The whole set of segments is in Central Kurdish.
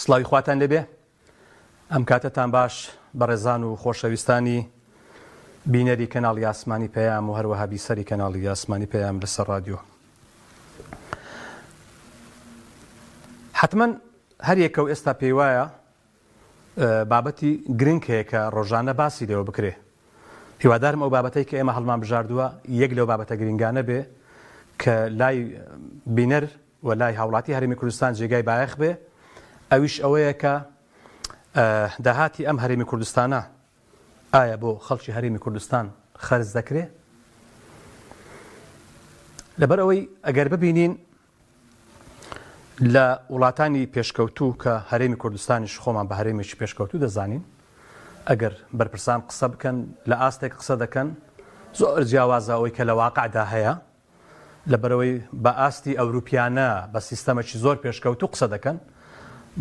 سڵاوی خواتان لێبێ ئەم کاتەتان باش بەڕێزان و خۆشەویستانی بینەری کەناڵی ئاسمانی پەیام و هەروەها بیسەری کەناڵی ئاسمانی پەیام لەسەر ڕادیۆ حتمما هەر یەکە و ئێستا پێی وایە بابەتی گرنگ هەیە کە ڕۆژانە باسی لێوە بکرێ هیوادارم ئەو بابەتەی کە ئێمە هەڵمان بژاردووە یەک لەو بابەتە گرنگانە بێ کە لای بینەر و لای هاوڵاتی هەرێمی کوردستان جێگای بایەخ بێ ئەویش ئەوەیە کە داهاتی ئەم هەرێمی کوردستانە ئایا بۆ خەڵکی هەرێمی کوردستان خەرج دەکرێ؟ لەبەر ئەوەی ئەگەر ببینین لە وڵاتانی پێشکەوتوو کە هەرێمی کوردستانیش خۆمان بە هەرێمێکی پێشکەوتوو دەزانین ئەگەر بەرپرسان قسە بکەن لە ئاستێک قسە دەکەن زۆر جیاوازە ئەوەی کە لە واقعدا هەیە لەبەرئەوەی بە ئاستی ئەوروپیانە بە سیستەمەکی زۆر پێشکەوتوو قسە دەکەن،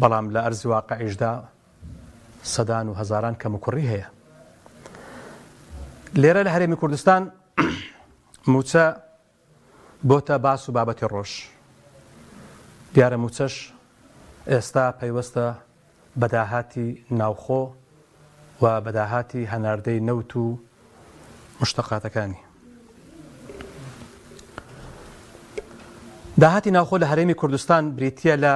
بەڵام لە ئەرزی واقعیشدا سەدان و هەزاران کەموکوڕی هەیە. لێرە لە هەرێمی کوردستان مووچە بۆتە باس و بابەتی ڕۆژ. دیارە مووچەش ئێستا پەیوەستە بە داهاتی ناوخۆ و بە داهاتی هەناردەی نەوت و مشتەقاتەکانی. داهاتی ناوخۆ لە هەرێمی کوردستان بریتییە لە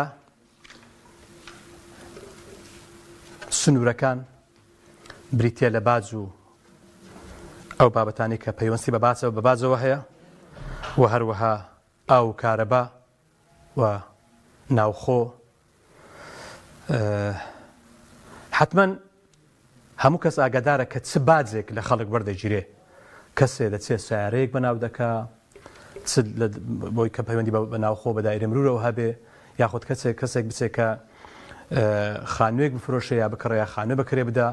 سنوورەکان، بریتییە لە باج و ئەو بابەتانی کە پەیوەستی بە باجەوە بە باجەوە هەیە و هەروەها ئاو و کارەبا و ناوخۆ حەتمەن هەموو کەس ئاگادارە کە چ باجێک لە خەڵک وەردەگیرێ کەسێ دەچێ سیارەیەک بەناو دەکا چ بۆی کە پەیوەندی بە ناوخۆ بە دایرە مرورەوە هەبێ یاخود کەسێک کەسێک بچێت کە خانوویەک بفرۆشێ یا بکڕێ یا خانوو بکرێ بدا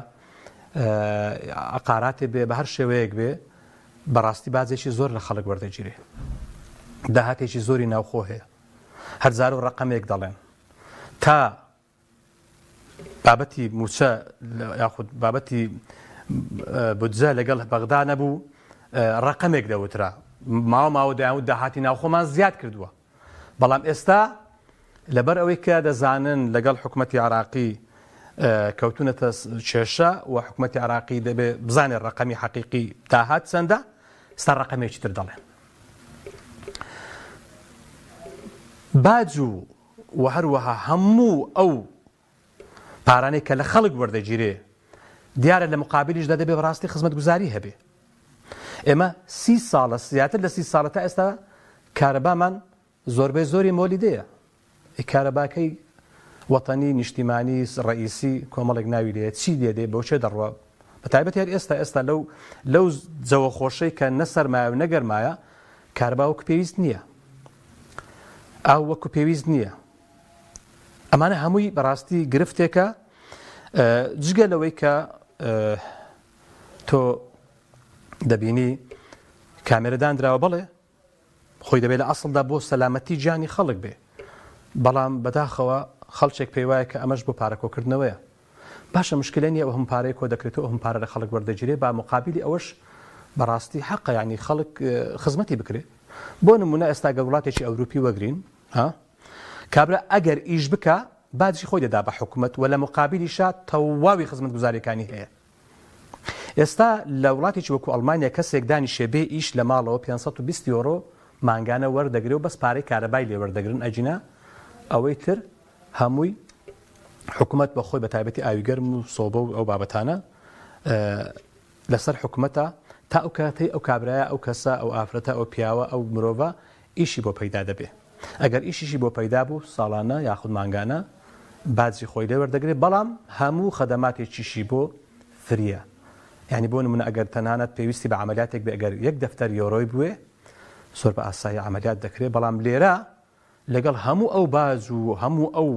عقاراتێ بێ بە هەر شێوەیەک بێ بەڕاستی باجێکی زۆر لە خەڵک وەردەگیرێ داهاتێکی زۆری ناوخۆ هەیە هەر جار و ڕەقەمێک دەڵێن تا بابەتی موچە یاخود بابەتی بودجە لەگەڵ بەغدا نەبوو ڕقەمێک دەوترا ماوە ماوە دەیان داهاتی ناوخۆمان زیاد کردووە بەڵام ئێستا لەبەر ئەوەی کە دەزانن لەگەڵ حکومەتی عراقی کەوتونەتە کێشە و حکومەتی عراقی دەبێ بزانێت ڕقەمی حەقیقی داهات چەندە ستا ڕقەمێکی تر دەڵێن باج و و هەروەها هەموو ئەو پارانەی کە لە خەڵک وەردەگیرێ دیارە لە مقابلیشدا دەبێ بەڕاستی خزمەتگوزاری هەبێ ئێمە سی ساڵە زیاتر لە سی ساڵە تا ئێستا کارەبامان زۆربەی زۆری مۆلیدەیە کارەباکەی وەتەنی نیشتیمانی ڕئیسی کۆمەڵێک ناوی لێ چی لێ دێ بۆ چێ دەڕوە بە تایبەتی هەر ئێستا ئێستا لەو لەو جەوە خۆشەی کە نە سەرمایە و نە گەرمایە کارەبا وەکو پێویست نییە ئاو وەکو پێویست نییە ئەمانە هەمووی بەڕاستی گرفتێکە جگە لەوەی کە تۆ دەبینی کامێرە دانراوە بەڵێ خۆی دەبێت لە ئەسڵدا بۆ سەلامەتی گیانی خەڵک بێ بەڵام بەداخەوە خەڵکێک پێی وایە کە ئەمەش بۆ پارە کۆکردنەوەیە باشە مشکلە نییە ئەو هەم پارەیە کۆ دەکرێتەوە ئەو هەم پارە لە خەڵک وەردەگیرێ با مقابلی ئەوەش بەڕاستی حەقە یعنی خەڵک خزمەتی بکرێ بۆ نمونە ئێستا گەر وڵاتێکی ئەوروپی وەگرین ها کابرا ئەگەر ئیش بکا باجی خۆی دەدا بە حکومەت و لە مقابلیشا تەواوی خزمەتگوزاریەکانی هەیە ئێستا لە وڵاتێکی وەکو ئەڵمانیا کەسێک دانیشێ بێ ئیش لە ماڵەوە 520 یۆرۆ مانگانە وەردەگرێ و بەس پارەی کارەبای لێ وەردەگرن ئەگینا ئەوەی تر هەمووی حکومەت بە خۆی بە تایبەتی ئاوی گەرم و سۆبە و ئەو بابەتانە لەسەر حکومەتە تا ئەو کاتەی ئەو کابرایە ئەو کەسە ئەو ئافرەتە ئەو پیاوە ئەو مرۆڤە ئیشی بۆ پەیدا دەبێ ئەگەر ئیشیشی بۆ پەیدا بوو ساڵانە یاخود مانگانە باجی خۆی لێ وەردەگرێ بەڵام هەموو خەدەماتێکیشی بۆ فریە یانی بۆ نمونە ئەگەر تەنانەت پێویستی بە عەمەلیاتێک بێ ئەگەر یەک دەفتەر یۆرۆی بوێ زۆر بە ئاسایی عەمەلیات دەکرێ بەڵام لێرە لەگەڵ هەموو ئەو باج و هەموو ئەو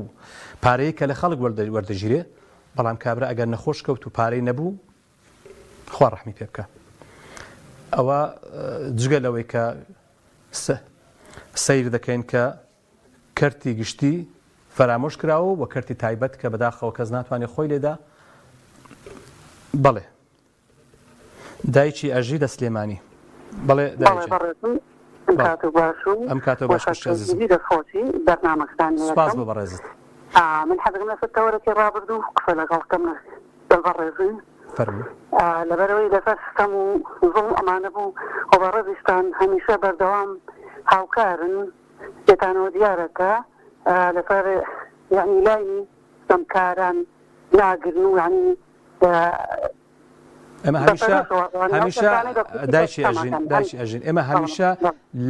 پارەیە کە لە خەڵک وەردەگیرێ بەڵام کابرا ئەگەر نەخۆش کەوت و پارەی نەبوو خوا ڕەحمی پێ بکە ئەوە جگە لەوەی کە سەیر دەکەین کە کەرتی گشتی فەرامۆش کراوە و کەرتی تایبەت کە بەداخەوە کەس ناتوانێت خۆی لێدا بەڵێ دایکی ئەژی لە سلێمانی. بەڵێ دایە بەڵێ گیان. بەڕێزم ئەم بەڵێ کاتەو باش و ئەم کاتەو باش خوشکی ئەزیزم. وەسەرکەوتوویی دەستخۆشی بەرنامەکەتان سوپاس لێ بۆ ئەکەم. بەڕێزت. من حەزەکەم لەسەر تەوەرەکی ڕابردوو قسە لەگەڵ کەم لەگەڵ بەڕێزی. فەرموو. لەبەرئەوەی لەسەر ستەم و زوڵم ئەمانە بوو و بەڕێزیشتان هەمیشە بەردەوام هاوکارن لێتانەوە دیارە کە لەسەر یەعنی لاینی ستەمکاران ناگرن و یەعنی ئێمە هەمیشە هەمیشە دایکی ئەژین دایکی ئەژین ئێمە هەمیشە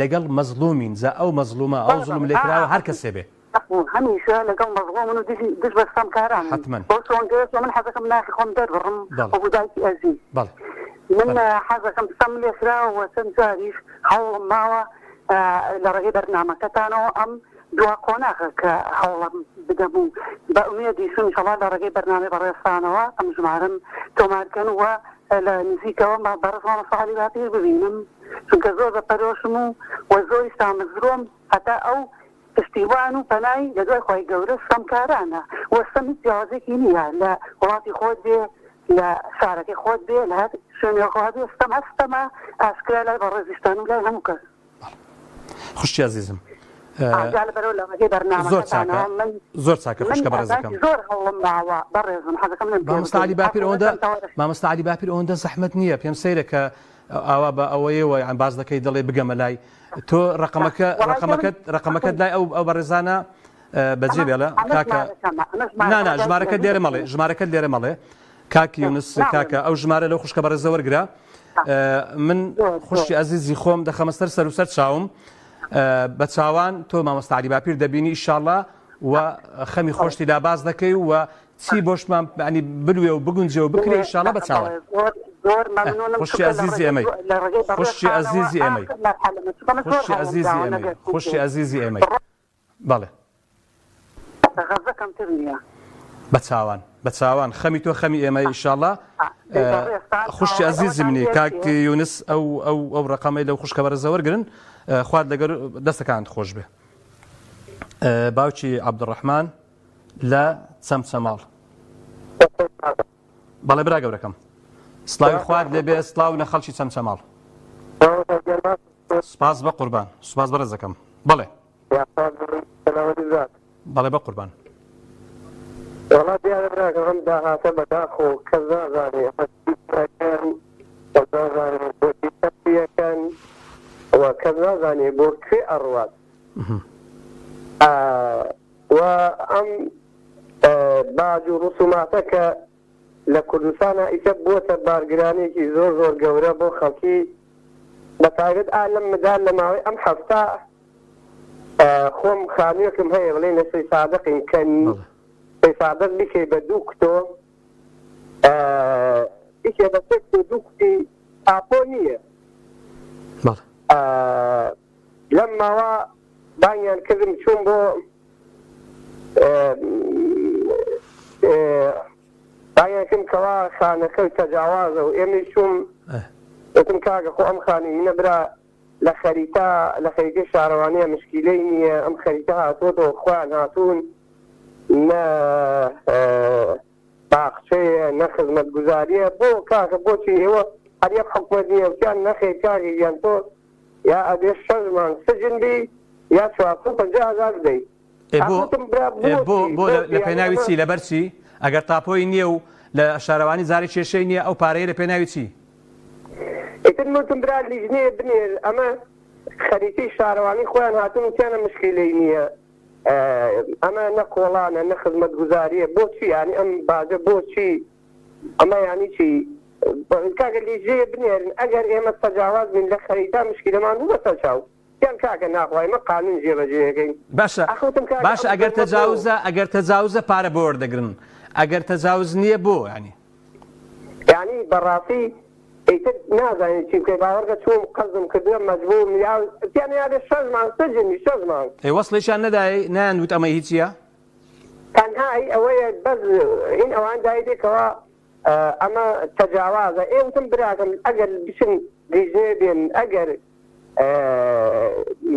لەگەڵ مەزڵومین جا ئەو مەزڵومە ئەو زوڵم لێکراوە هەر کەسێ بێ. هەمیشە لەگەڵ مەزڵومن و دژی دژ بە ستەمکارانن. حەتمەن. بەو سۆنگەیەش من حەزەکەم ناخی خۆم دەربڕم وەکو دایکی ئەژین. بەڵێ. من حەزەکەم ستەم لێکراوە و چەند جاریش هەوڵم ماوە لە ڕێگەی بەرنامەکەتانەوە ئەم دوا قۆناغە کە هەوڵم بدەم و بە ئومێدیشم ئیشەڵا لە ڕێگەی بەرنامەی بەڕێزتانەوە ئەم ژمارەم تۆمار کەن و لە نزیکەوە بەڕێز مامۆستا عەلی باپیر ببینم چونکە زۆر بە پەرۆشم و و زۆریش تامەزرۆم هەتا ئەو پشتیوان و پەنای لە دوای خوای گەورە ستەمکارانە و ستەم هیچ جیاوازێکی نییە لە وڵاتی خۆت بێ لە شارەکەی خۆت بێ لە هەر شوێنێک بێ ستەم هەر ستەمە ئاشکرا لای بەڕێزیشتان و لای هەموو کەس. خوشکی ئەزیزم جا لەبەرەوە لە ڕێگەی زۆر چاکە بەرنامەکەتانەوە من زۆر چاکە من خوشکە بەڕێزەکەم ئەزانی زۆر هەوڵم ماوە بەڕێزم حەزەکەم لێم پێ مامۆستا بگەی عەلی باپیر ئاخۆ ئەوەندە لەچەند تەوەرە مامۆستا عەلی باپیر ئەوەندە زەحمەت نییە پێم سەیرە کە ئاوا بە ئەوەیەوە یان باس دەکەی دەڵێ بگەمە لای تۆ ڕقەمەکە وەڵای تۆ من ڕقەمەکەت ڕقەمەکەت لای ئەو ئەو بەڕێزانە بەجێ ئەمە بێڵە ئەمە کاکە ژمارەکەمە ئەمە نا نا ژمارەکەمە دایکی ژمارەکەت ئەزیز لێرە مەڵێ ژمارەکەت لێرە مەڵێ کاک یونس ناڵێم کاکە ئەو ژمارە لەو خوشکە بەڕێزە وەرگرە من زۆر زۆر خوشکی ئەزیزی خۆم دەخەمە سەر سەر و سەر چاوم بە چاوان تۆ مامۆستا عەلی باپیر دەبینی ئیشاڵڵا و خەمی خۆشتی لا باس دەکەی و چی بۆشمان ینی بلوێ و بگونجێ و بکرێ ئیشاڵڵا بە چاوان زۆر زۆر مەمنونم خوشکی چونکە لە ئەزیزی ڕێگەی ئێمەی لە ڕێگەی خوشکی بەڕێزتانەوە ئەزیزی ئێمەی ئاخر مەرحەلەمە چونکە من زۆر خوشکی هەوڵم ئەزیزی داوە ئێمەی نەگەر خوشکی ئەزیزی ئێمەی بەڵێ. غەزە کەمتر نیە. بە چاوان بە چاوان خەمی تۆ خەمی ئێمەیە ئیشاڵا دەی بەڕێزتان خوشکی چاوەڕێی ئەزیزی ئەوەتان منی لێ کاک بکەین. یونس ئەو ئەو ئەو ڕەقەمەی لەو خوشکە بەڕێزە وەرگرن خوات لەگەر دەستەکانت خۆش بێ باوکی عەبدوڕەحمان لە چەمچەماڵ بەڵێ برا گەورەکەم سڵاوی خوات لێبێ سڵاو لە خەڵکی چەمچەماڵ سپاس بە قوربان سپاس بەڕێزەکەم بەڵێ بەڵێ بەقوربان. وەڵا دیارە براکەم ئەم داهاتە بەداخەوە کەس نازانێ ئەمە چی ئەکەن کەس نازانێ بۆچی سەرفی ئەکەن و کەس نازانێ بۆ کوێ ئەڕوات و ئەم باج و ڕسوماتە کە لە کوردستانا ئیسە بووەتە بارگرانیەکی زۆر زۆر گەورە بۆ خەڵکی بە تایبەت ئا لەم مدار لە ماوەی ئەم هەفتە خۆم خانوویەکم هەیە بڵێین لە سەیسادقین کە سەیسادق بیکەی بە دوو کتۆ بیکەی بە سێ کتۆ دوو کوتی تاپۆ نییە لەم ماوە بانگیان کردم چووم بۆ بانگیان کردم کەوا خانەکە تەجاوازە و ئێمەی چووم وتم کاکە خۆ ئەم خانووی منە برا لە خەریتە لە خەریتەی شارەوانیە مشکیلەی نییە ئەم خەریتە هاتووەتەوە خۆیان هاتوون نە باخچەیە نە خزمەتگوزاریە بۆ کاکە بۆچی ئێوە هەر یەک حکومەت نییە وتیان نەخێر کاکە گیان تۆ یا ئەبێ شەش مانگ سجن بی یا 450 هەزار بدەی ئێ بۆ وتم برا ئێ بۆ بۆچی بۆ لە بۆچی لە یانی پێناوی ئەمە چی لەبەر چی ئەگەر تاپۆی نییە و لە شارەوانی جارێ کێشەی نییە ئەو پارەیە لە پێناوی چی؟ ئیتر من وتم برا لیژنەیە بنێر ئەمە خەریتەی شارەوانی خۆیان هاتوون وتیانە مشکیلەی نییە ئەمە نە کۆڵانە نە خزمەتگوزاریە بۆچی یانی ئەم باجە بۆچی ئەمە یانی چی کاکە لیژنەیە بنێرن ئەگەر ئێمە تەجاواز بین لە خەریتە مشکیلەمان بوو بەسەر چاو یان کاکە ناخوا ئێمە قانون جێبەجێ ئەکەین باشە ئاخ وتم کاکە باشە ئەم ئەگەر زوڵمە بۆ تەجاوزە ئەگەر تەجاوزە پارە بۆ وەردەگرن ئەگەر تەجاوز نییە بۆ یانی. یانی بەڕاستی ئیتر نازانی چی بکەی باوەڕکە چووم قەرزم کردوە مەجبورم یا تیانە یادێ شەش مانگ سجنی شەش مانگ. ئەی وەسڵێکیان نەدایەی نایان وت ئەمە هیچیە؟ تەنها هی ئەوەیە بەس هین ئەوان دایتێ کەوا ئەمە تەجاوازە ئێ وتم براکەم ئەگەر بچن لیژنەیە بێن ئەگەر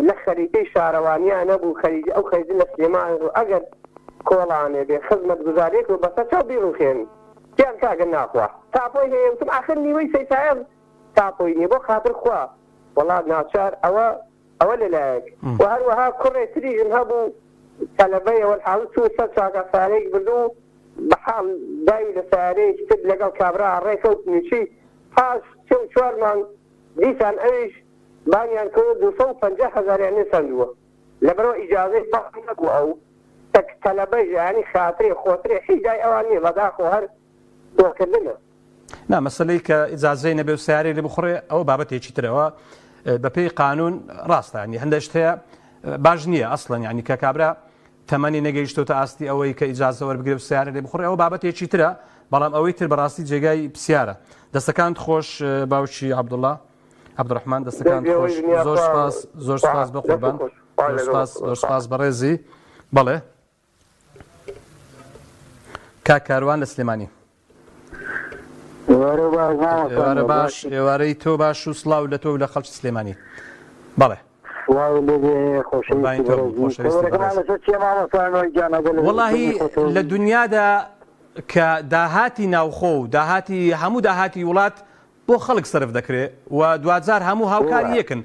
لە خەریتەی شارەوانیا نەبوو خەریتە ئەو خەریتە لە سلێمان بوو ئەگەر کۆڵانێ بێ خزمەتگوزاریەک بێ بەسەر چاو بیڕوخێن گیان کاکە ناخوا تاپۆی هەیە وتم ئاخر نیوەی سەیتایەم تاپۆی نیە بۆ خاتر خوا وەڵا ناچار ئەوە ئەوە لەلایەک و هەروەها کوڕێ تریشم هەبوو. تەلەبەیە وەلحازر چوو سەر چاکە سەیارەیەک بردو بە حاڵ داوی لە سەیارەیەکی تر لەگەڵ کابرا ڕێ کەوتن و چی پاش سێ و چوار مانگ دیسان ئەویش بانگیان کردو 250 هەزاریان لێ سەندووە لەبەرئەوە ئیجازەی باوکم نەبوو ئەو تەک تەلەبەش یانی خاترێ خۆترێ حیچ لای ئەوان نیە بەداخەوە هەر تۆکردنە. نا مەسەلەی کە ئیجازەی نەبێ و سەیارەی لێ بخوڕێ ئەوە بابەتێکی ترە ئەوە بەپێی قانون ڕاستە ینی هەندێک شت هەیە باش نییە ئەسڵەن ینی کە کابرا تەمەنی نەگەیشتۆتە ئاستی ئەوەی کە ئیجازە وەربگرێ و سیارە لێ بخوڕێ ئەوە بابەتێکی ترە بەڵام ئەوەی تر بەڕاستی جێگای پرسیارە دەستەکانت خۆش باوکی عەبدوڵڵا عەبدوڕەحمان دەستەکانت خۆش زۆر سپاس زۆر سپاس بە قوربان زۆر سپاس زۆر سپاس بەڕێزی بەڵێ کاک کاروان لە سلێمانی. ئێوارە باش ئێوارەی تۆ باش و سڵاو لە تۆ و لە خەڵکی سلێمانی بەڵێ. وەڵاهی لە دنیادا کە داهاتی ناوخۆ و داهاتی هەموو داهاتی وڵات بۆ خەڵک سەرف دەکرێ و دواجار هەموو هاوکاری یەکن.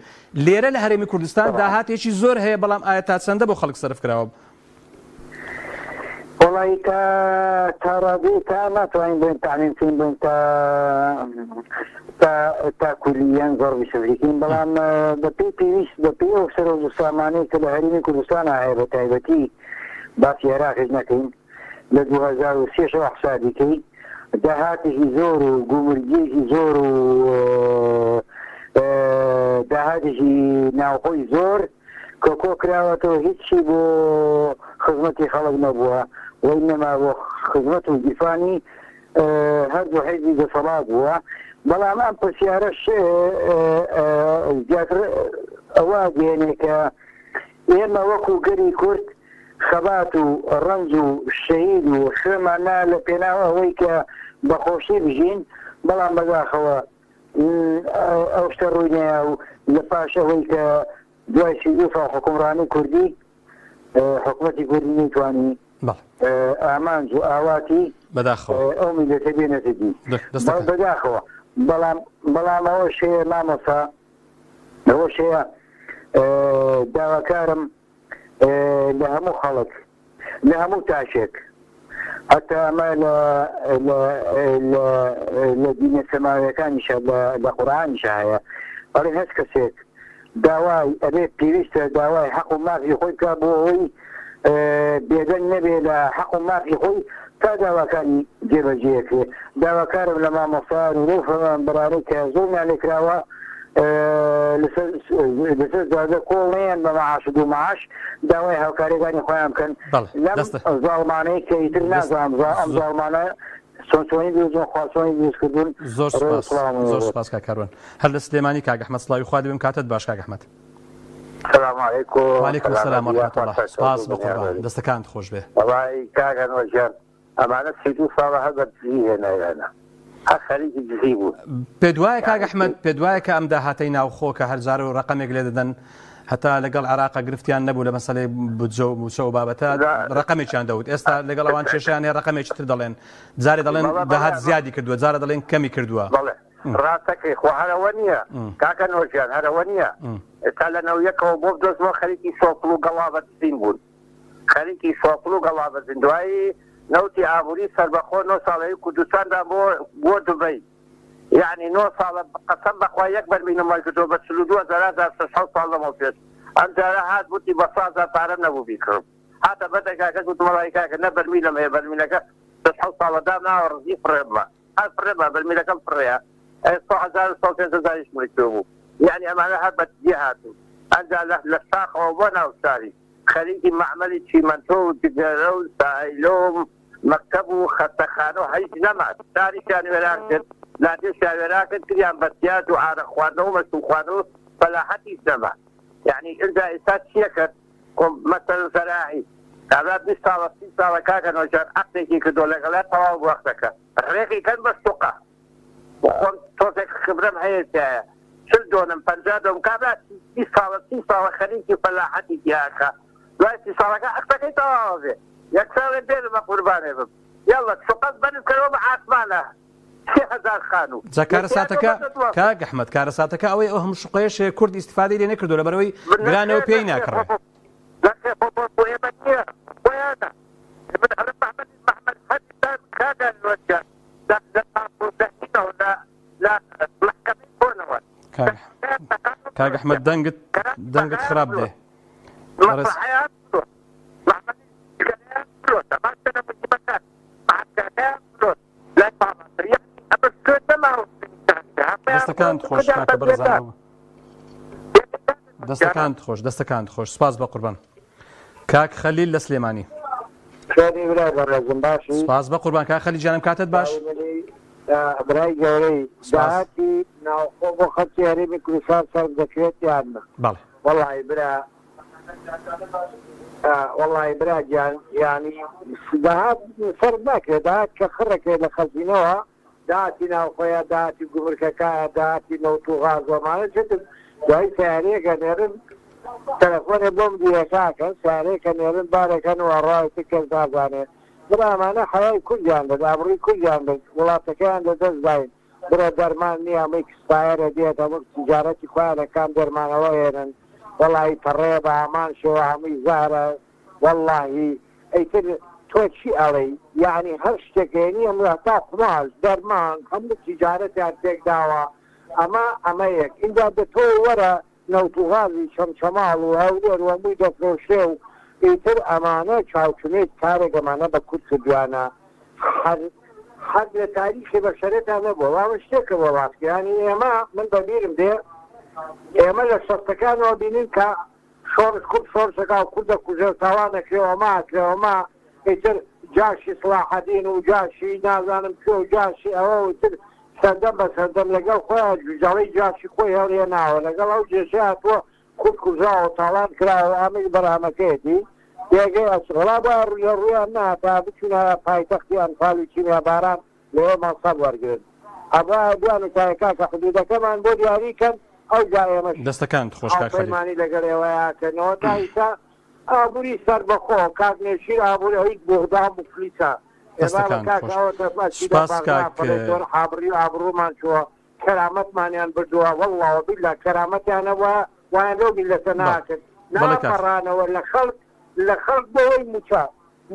لێرە لە هەرێمی کوردستان داهاتێکی زۆر هەیە بەڵام ئایا تا چەندە بۆ خەڵک سەرف کراوە؟ وەڵایی تا تا ڕادەیەک تا ناتوانین بڵێین تەعمیم بکەین بڵێین تا تا تا کولیەن زەڕبی سفری کەین بەڵام بەپێی پێویست بەپێی ئەو سەرۆک و سامانەی کە لە هەرێمی کوردستانا هەیە بە تایبەتی باسی عێراقیش نەکەین لە 2003 شەوە حسابی کەی داهاتێکی زۆر و گومرگیەکی زۆر و داهاتێکی ناوخۆی زۆر کە کۆکراوەتەوە هیچی بۆ خزمەتی خەڵک نەبووە وئینەما بۆ خزمەت و گیرفانی هەردوو حیزبی دەسەڵات بووە بەڵام ئەم پرسیارەش زیاتر ئەوە ئەگەیەنێ کە ئێمە وەکو گەلی کورد خەبات و ڕەنج و شەهید و خوێنمان نا لە پێناو ئەوەی کە بە خۆشی بژین، بەڵام بەداخەوە ئەو شتە ڕووی نەیا و لە پاش ئەوەی کە دوای 32 ساڵ حوکمڕانی کوردی، حکومەتی کوردی نەیتوانی ئامانج و ئاواتی ئەو میللەتە بێنێتە دی. بەداخەوە بەڵام بەڵام ئەوەش هەیە مامۆستا، ئەوەش هەیە داواکارم لە هەموو خەڵک لە هەموو تاکێک هەتا ئەمە لە لە لە لە دینە سەماویەکانیشە لە لە قورئانیشە هەیە ئەڵێ هەچ کەسێک داوای ئەبێ پێویستە داوای حەق و مافی خۆی بکا بۆ ئەوەی بێدەنگ نەبێ لە حەق و مافی خۆی تا داواکانی جێبەجێ کرێ داواکارم لە مامۆستایان و لەو فەرمانبەرانەی کە زوڵمیان لێکراوە لەسەر لەسەر جادە کۆڵ نەیەن بە مەعاش و دوو مەعاش داوای هاوکاریەکانی خۆیان بکەن بەڵێ لەم دەستە زاڵمانەی کە ئیتر دەست نازانم زا ئەم زۆر زاڵمانە چۆن چۆنی دروست بوون خوا چۆنی دروست کردوون زۆر ڕێز و سوپاس سڵاوم زۆر لێ بێت. سوپاس کاک کاروان هەر لە سلێمانی کاک ئەحمەد سڵاوی خوا لێ بم کاتت باش کاک ئەحمەد. سلام علیکم وعلیکم السلام سلامەتی ورحمة یاخوا الله سەرکەوتوو سپاس بن بەقوربان یاوەری دەستەکانت خۆش بێ. وەڵای کاک ئەنوەر گیان ئەمانە 32 ساڵە هەر بە دزی هێنایانە هەر خەریکی دزی بوون. پێت وایە کاک یانی ئەحمەد پێت وایە کە ئەم داهاتەی ناوخۆ کە هەر جارە و ڕەقەمێک لێ دەدەن هەتا لەگەڵ عێراقا گرفتیان نەبوو لە مەسەلەی بودجە و مووچە و بابەتە لا ڕەقەمێکیان دەوت ئێستا لەگەڵ ئەوان کێشەیان هەیە ڕەقەمێکی تر دەڵێن جارێ دەڵێن بەڵێ بەڵێ داهات ئەمە زیادی کردووە جارە دەڵێن کەمی کردووە. بەڵێ ڕاستەکەی خۆ هەر ئەوە نییە کاکە نۆژیان هەر ئەوە نییە ئێستا لە نەویەکەوە بۆ بدۆزمەوە خەریکی سۆپڵ و گەڵابە دزین بوون خەریکی سۆپڵ و گەڵابەزین دوایی نەوتی ئابووری سەربەخۆ نۆ ساڵەی کوردستاندا بۆ بۆ دوبەی یەعنی نۆ ساڵە قەسەم بەخوا یەک بەرمیلم وەرگرتووە بە 42 هەزار هەزار شەش حەوت ساڵ لەمەو پێش ئەم جارە هات وتی بە سە هەزار پارەم نەبوو بیکڕم هاتە بەر دەرگاکە گوتم وەڵایی کاکە نە بەرمیلم هەیە بەرمیلەکە شەش حەوت ساڵە دامناوە ڕزی فڕێمە هەر فڕێمە بەرمیلەکەم فڕێیە ئەی سە هەزار و سە و پێنج هەزاریش ملکوێ بوو یەعنی ئەمانە هەر بە دزی هاتوون ئەنجا لە لە شاخەوە بۆ ناو شاری خەریکی مەعمەلی چیمەنتۆ و جگەرە و سایلۆ و مەکتەب و خەستەخانە و هیچ نەما شاریشیان وێران کرد لادێشیان وێران کرد کردیان بە سیاج و ئارەق خواردنەوە و مەشروب خواردنەوە و فەلاحەتیش نەما یەعنی ئینجا ئیستا چیە کرد خۆ مەسەلەن زەراعی کابرا 20 ساڵە 30 ساڵە کاکە نۆجان عەقدێکی کردووە لەگەڵیا تەواو بوو عەقدەکە ڕێکی کەن بە شوقە خۆم تۆزێک خبرەم هەیە تیایە 40 دۆنم 50 دۆنم کابرا 20 ساڵە 30 ساڵە خەریکی فەلاحەتی تیاکە دوای 30 ساڵەکە عەقدەکەی تەواوە بێ یەکسەر ئەڵێ بێنە بە قوربانێ بم یاڵڵا شوقەت بەرز کەرەوە بە ئاسمانە 3000 خانوو جا کارەساتەکە کاک ئەحمەد کارەساتەکە ئەوەی ئەو هەموو شوقەیەش هەیە کورد ئیستیفادەی لێ نەکردووە لەبەرئەوەی گرانە و پێی ناکڕێ. نەخێر خۆ بۆ ئێمە نییە. کاکە نۆجیان لە لە لە هینەوە لە لە مەحکەمەی کۆنەوە کاک کاک ئەحمەد دەنگت دەنگت خراپ دێ بەڕێز دەستەکانت خۆش کاکە بەڕێزانەوە دەستەکانت خۆش دەستەکانت خۆش سپاس بە قوربان کاک خەلیل لە سلێمانی چۆنی برای بەڕێزم باشی سپاس بە قوربان کاک خەلیل گیانم کاتت باش برای گەورەی داهاتی ناوخۆ بۆ خەڵکی هەرێمی کوردستان سەرف دەکرێت یان نا؟ بەڵێ. وەڵی برا وەڵی برا گیان یانی داهات سەرف ناکرێت داهات کە خڕەکرێت لە خەزینەوە داهاتی ناوخۆیە داهاتی گومرکەکایە داهاتی نەوت و غاز و ئەمانە چتن دوایی سەیارەیەک ئەنێرن تەلەفۆنێ بۆم دیرەکە ئەکەن سەیارەیەک ئەنێرن بارێک هەن و ئەڕای تر کەس نازانێ برا ئەمانە حەیای کوردیان برد ئابڕوی کوردیان برد وڵاتەکەیان لە دەست داین برا دەرمان نیە ئەمەی کسپایەرە دێت هەموو تیجارەتی خۆیان ئەکان دەرمانەوە ئێنن وەڵاهی پەڕەیە بە هەمان شێوە هەمووی زەهرە وەڵاهی ئیتر تۆ چی ئەڵێی یەعنی هەر شتێک هێنی هەموو هەتا قوماش دەرمان هەموو تیجارەتیان تێک داوە ئەمە ئەمە یەک ئینجا دە تۆ وەرە نەوت و غازی چەمچەماڵ و هەولێر و هەمووی دەفرۆشرێ و ئیتر ئەمانە چاوچنۆک کارێک ئەمانە بە کورد کردویانە هەر هەر لە تاریخی بەشەرێتا نەبووە وا من شتێکە بۆ باس کە یانی ئێمە من بە بیرم دێ ئێمە لە شەستەکانەوە بینین کە شۆڕش کورد شۆڕشەکا و کورد دەکوژێ و تاوان ئەکرێ و ئەمە ئەکرێ و ئەمە ئیتر جاشی سڵاحەدین و جاشی نازانم کوێ و جاشی ئەوە و ئیتر سەردەم بە سەردەم لەگەڵ خۆیان جوجەڵەی جاشی خۆی هەڵهێناوە لەگەڵ ئەو جێشەی هاتووە کورد کوژراوە و تاڵان کراوە و ئەمەیش بەرهەمەکەیەتی پێگەی ئەشغڵا بوایە ڕوو لە ڕوویان نەهاتایە بچوونایە پایتەختی ئەنفال و کیمیاباران لەوێ مەنسەب وەرگرن ئەبوایە بیانوتایە کاکە حدودەکەمان بۆ دیاری کەن ئەوجا ئێمەش دەستەکانت خۆش کاک خەلیل. هاوپەیمانی لەگەڵ ئێوەیا کەنەوە تا ئیستا ئابوری سەربەخۆ کاک نێچیر ئابوری هیچ بوغدا موفلیسە ئێ بابە دەستەکانت کاکە خۆش ئەوە تەفا چی لە سوپاس بەغدا کاک پەڕێ زۆر حابڕی و ئابڕومان چووە کەرامەتمانیان بردووە واللە وباللە کەرامەتیان هەبوایە وایان لەو میللەتە بەڵێ ناکرد بەڵێ کاک ناپەڕانەوە لە خەڵک لە خەڵک بۆ ئەوەی موچە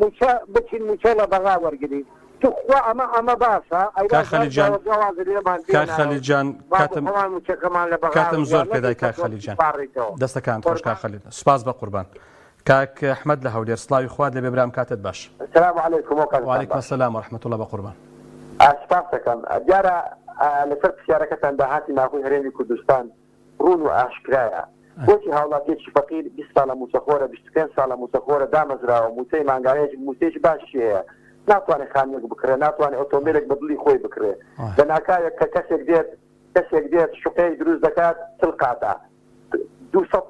موچە بچین موچە لە بەغا وەرگرین توخوا ئەمە ئەمە باشە ئەی کاک باشە خەلیل جان جا وازت لێمان کاک بێنایە خەلیل جان با بۆ کاتم خۆمان موچەکەمان لە بەغا کاتم زۆر وەرگرین پێدای نەکەی کاک کە تۆ خەلیل جان بپاڕیتەوە دەستەکانت خۆش کاک قوربان خەلیل سوپاس بە قوربان کاک ئەحمەد لە هەولێر سڵاوی خوات لێبێ برام کاتت باش. سلام علیکم ئەو کاتتان وعلیکم باش. السلام ورحمة اللە بەقوربان. سپاست دەکەم. دیارە لەسەر پرسیارەکەتان داهاتی ناوخۆی هەرێمی کوردستان ڕوون و ئاشکرایە. بۆچی هاوڵاتیەکی فەقیر 20 ساڵە مووچەخۆرە، 25 ساڵە مووچەخۆرە، دامەزراوە، مووچەی مانگانەیەکی مووچەیەکی باشی هەیە، ناتوانێت خانوویەک بکڕێ، ناتوانێت ئۆتۆمبیلێک بە دڵی خۆی بکڕێ. لەناکاوێک کە کەسێک دێت کەسێک دێت شوقەیەک دروست دەکات چل قاتە، 200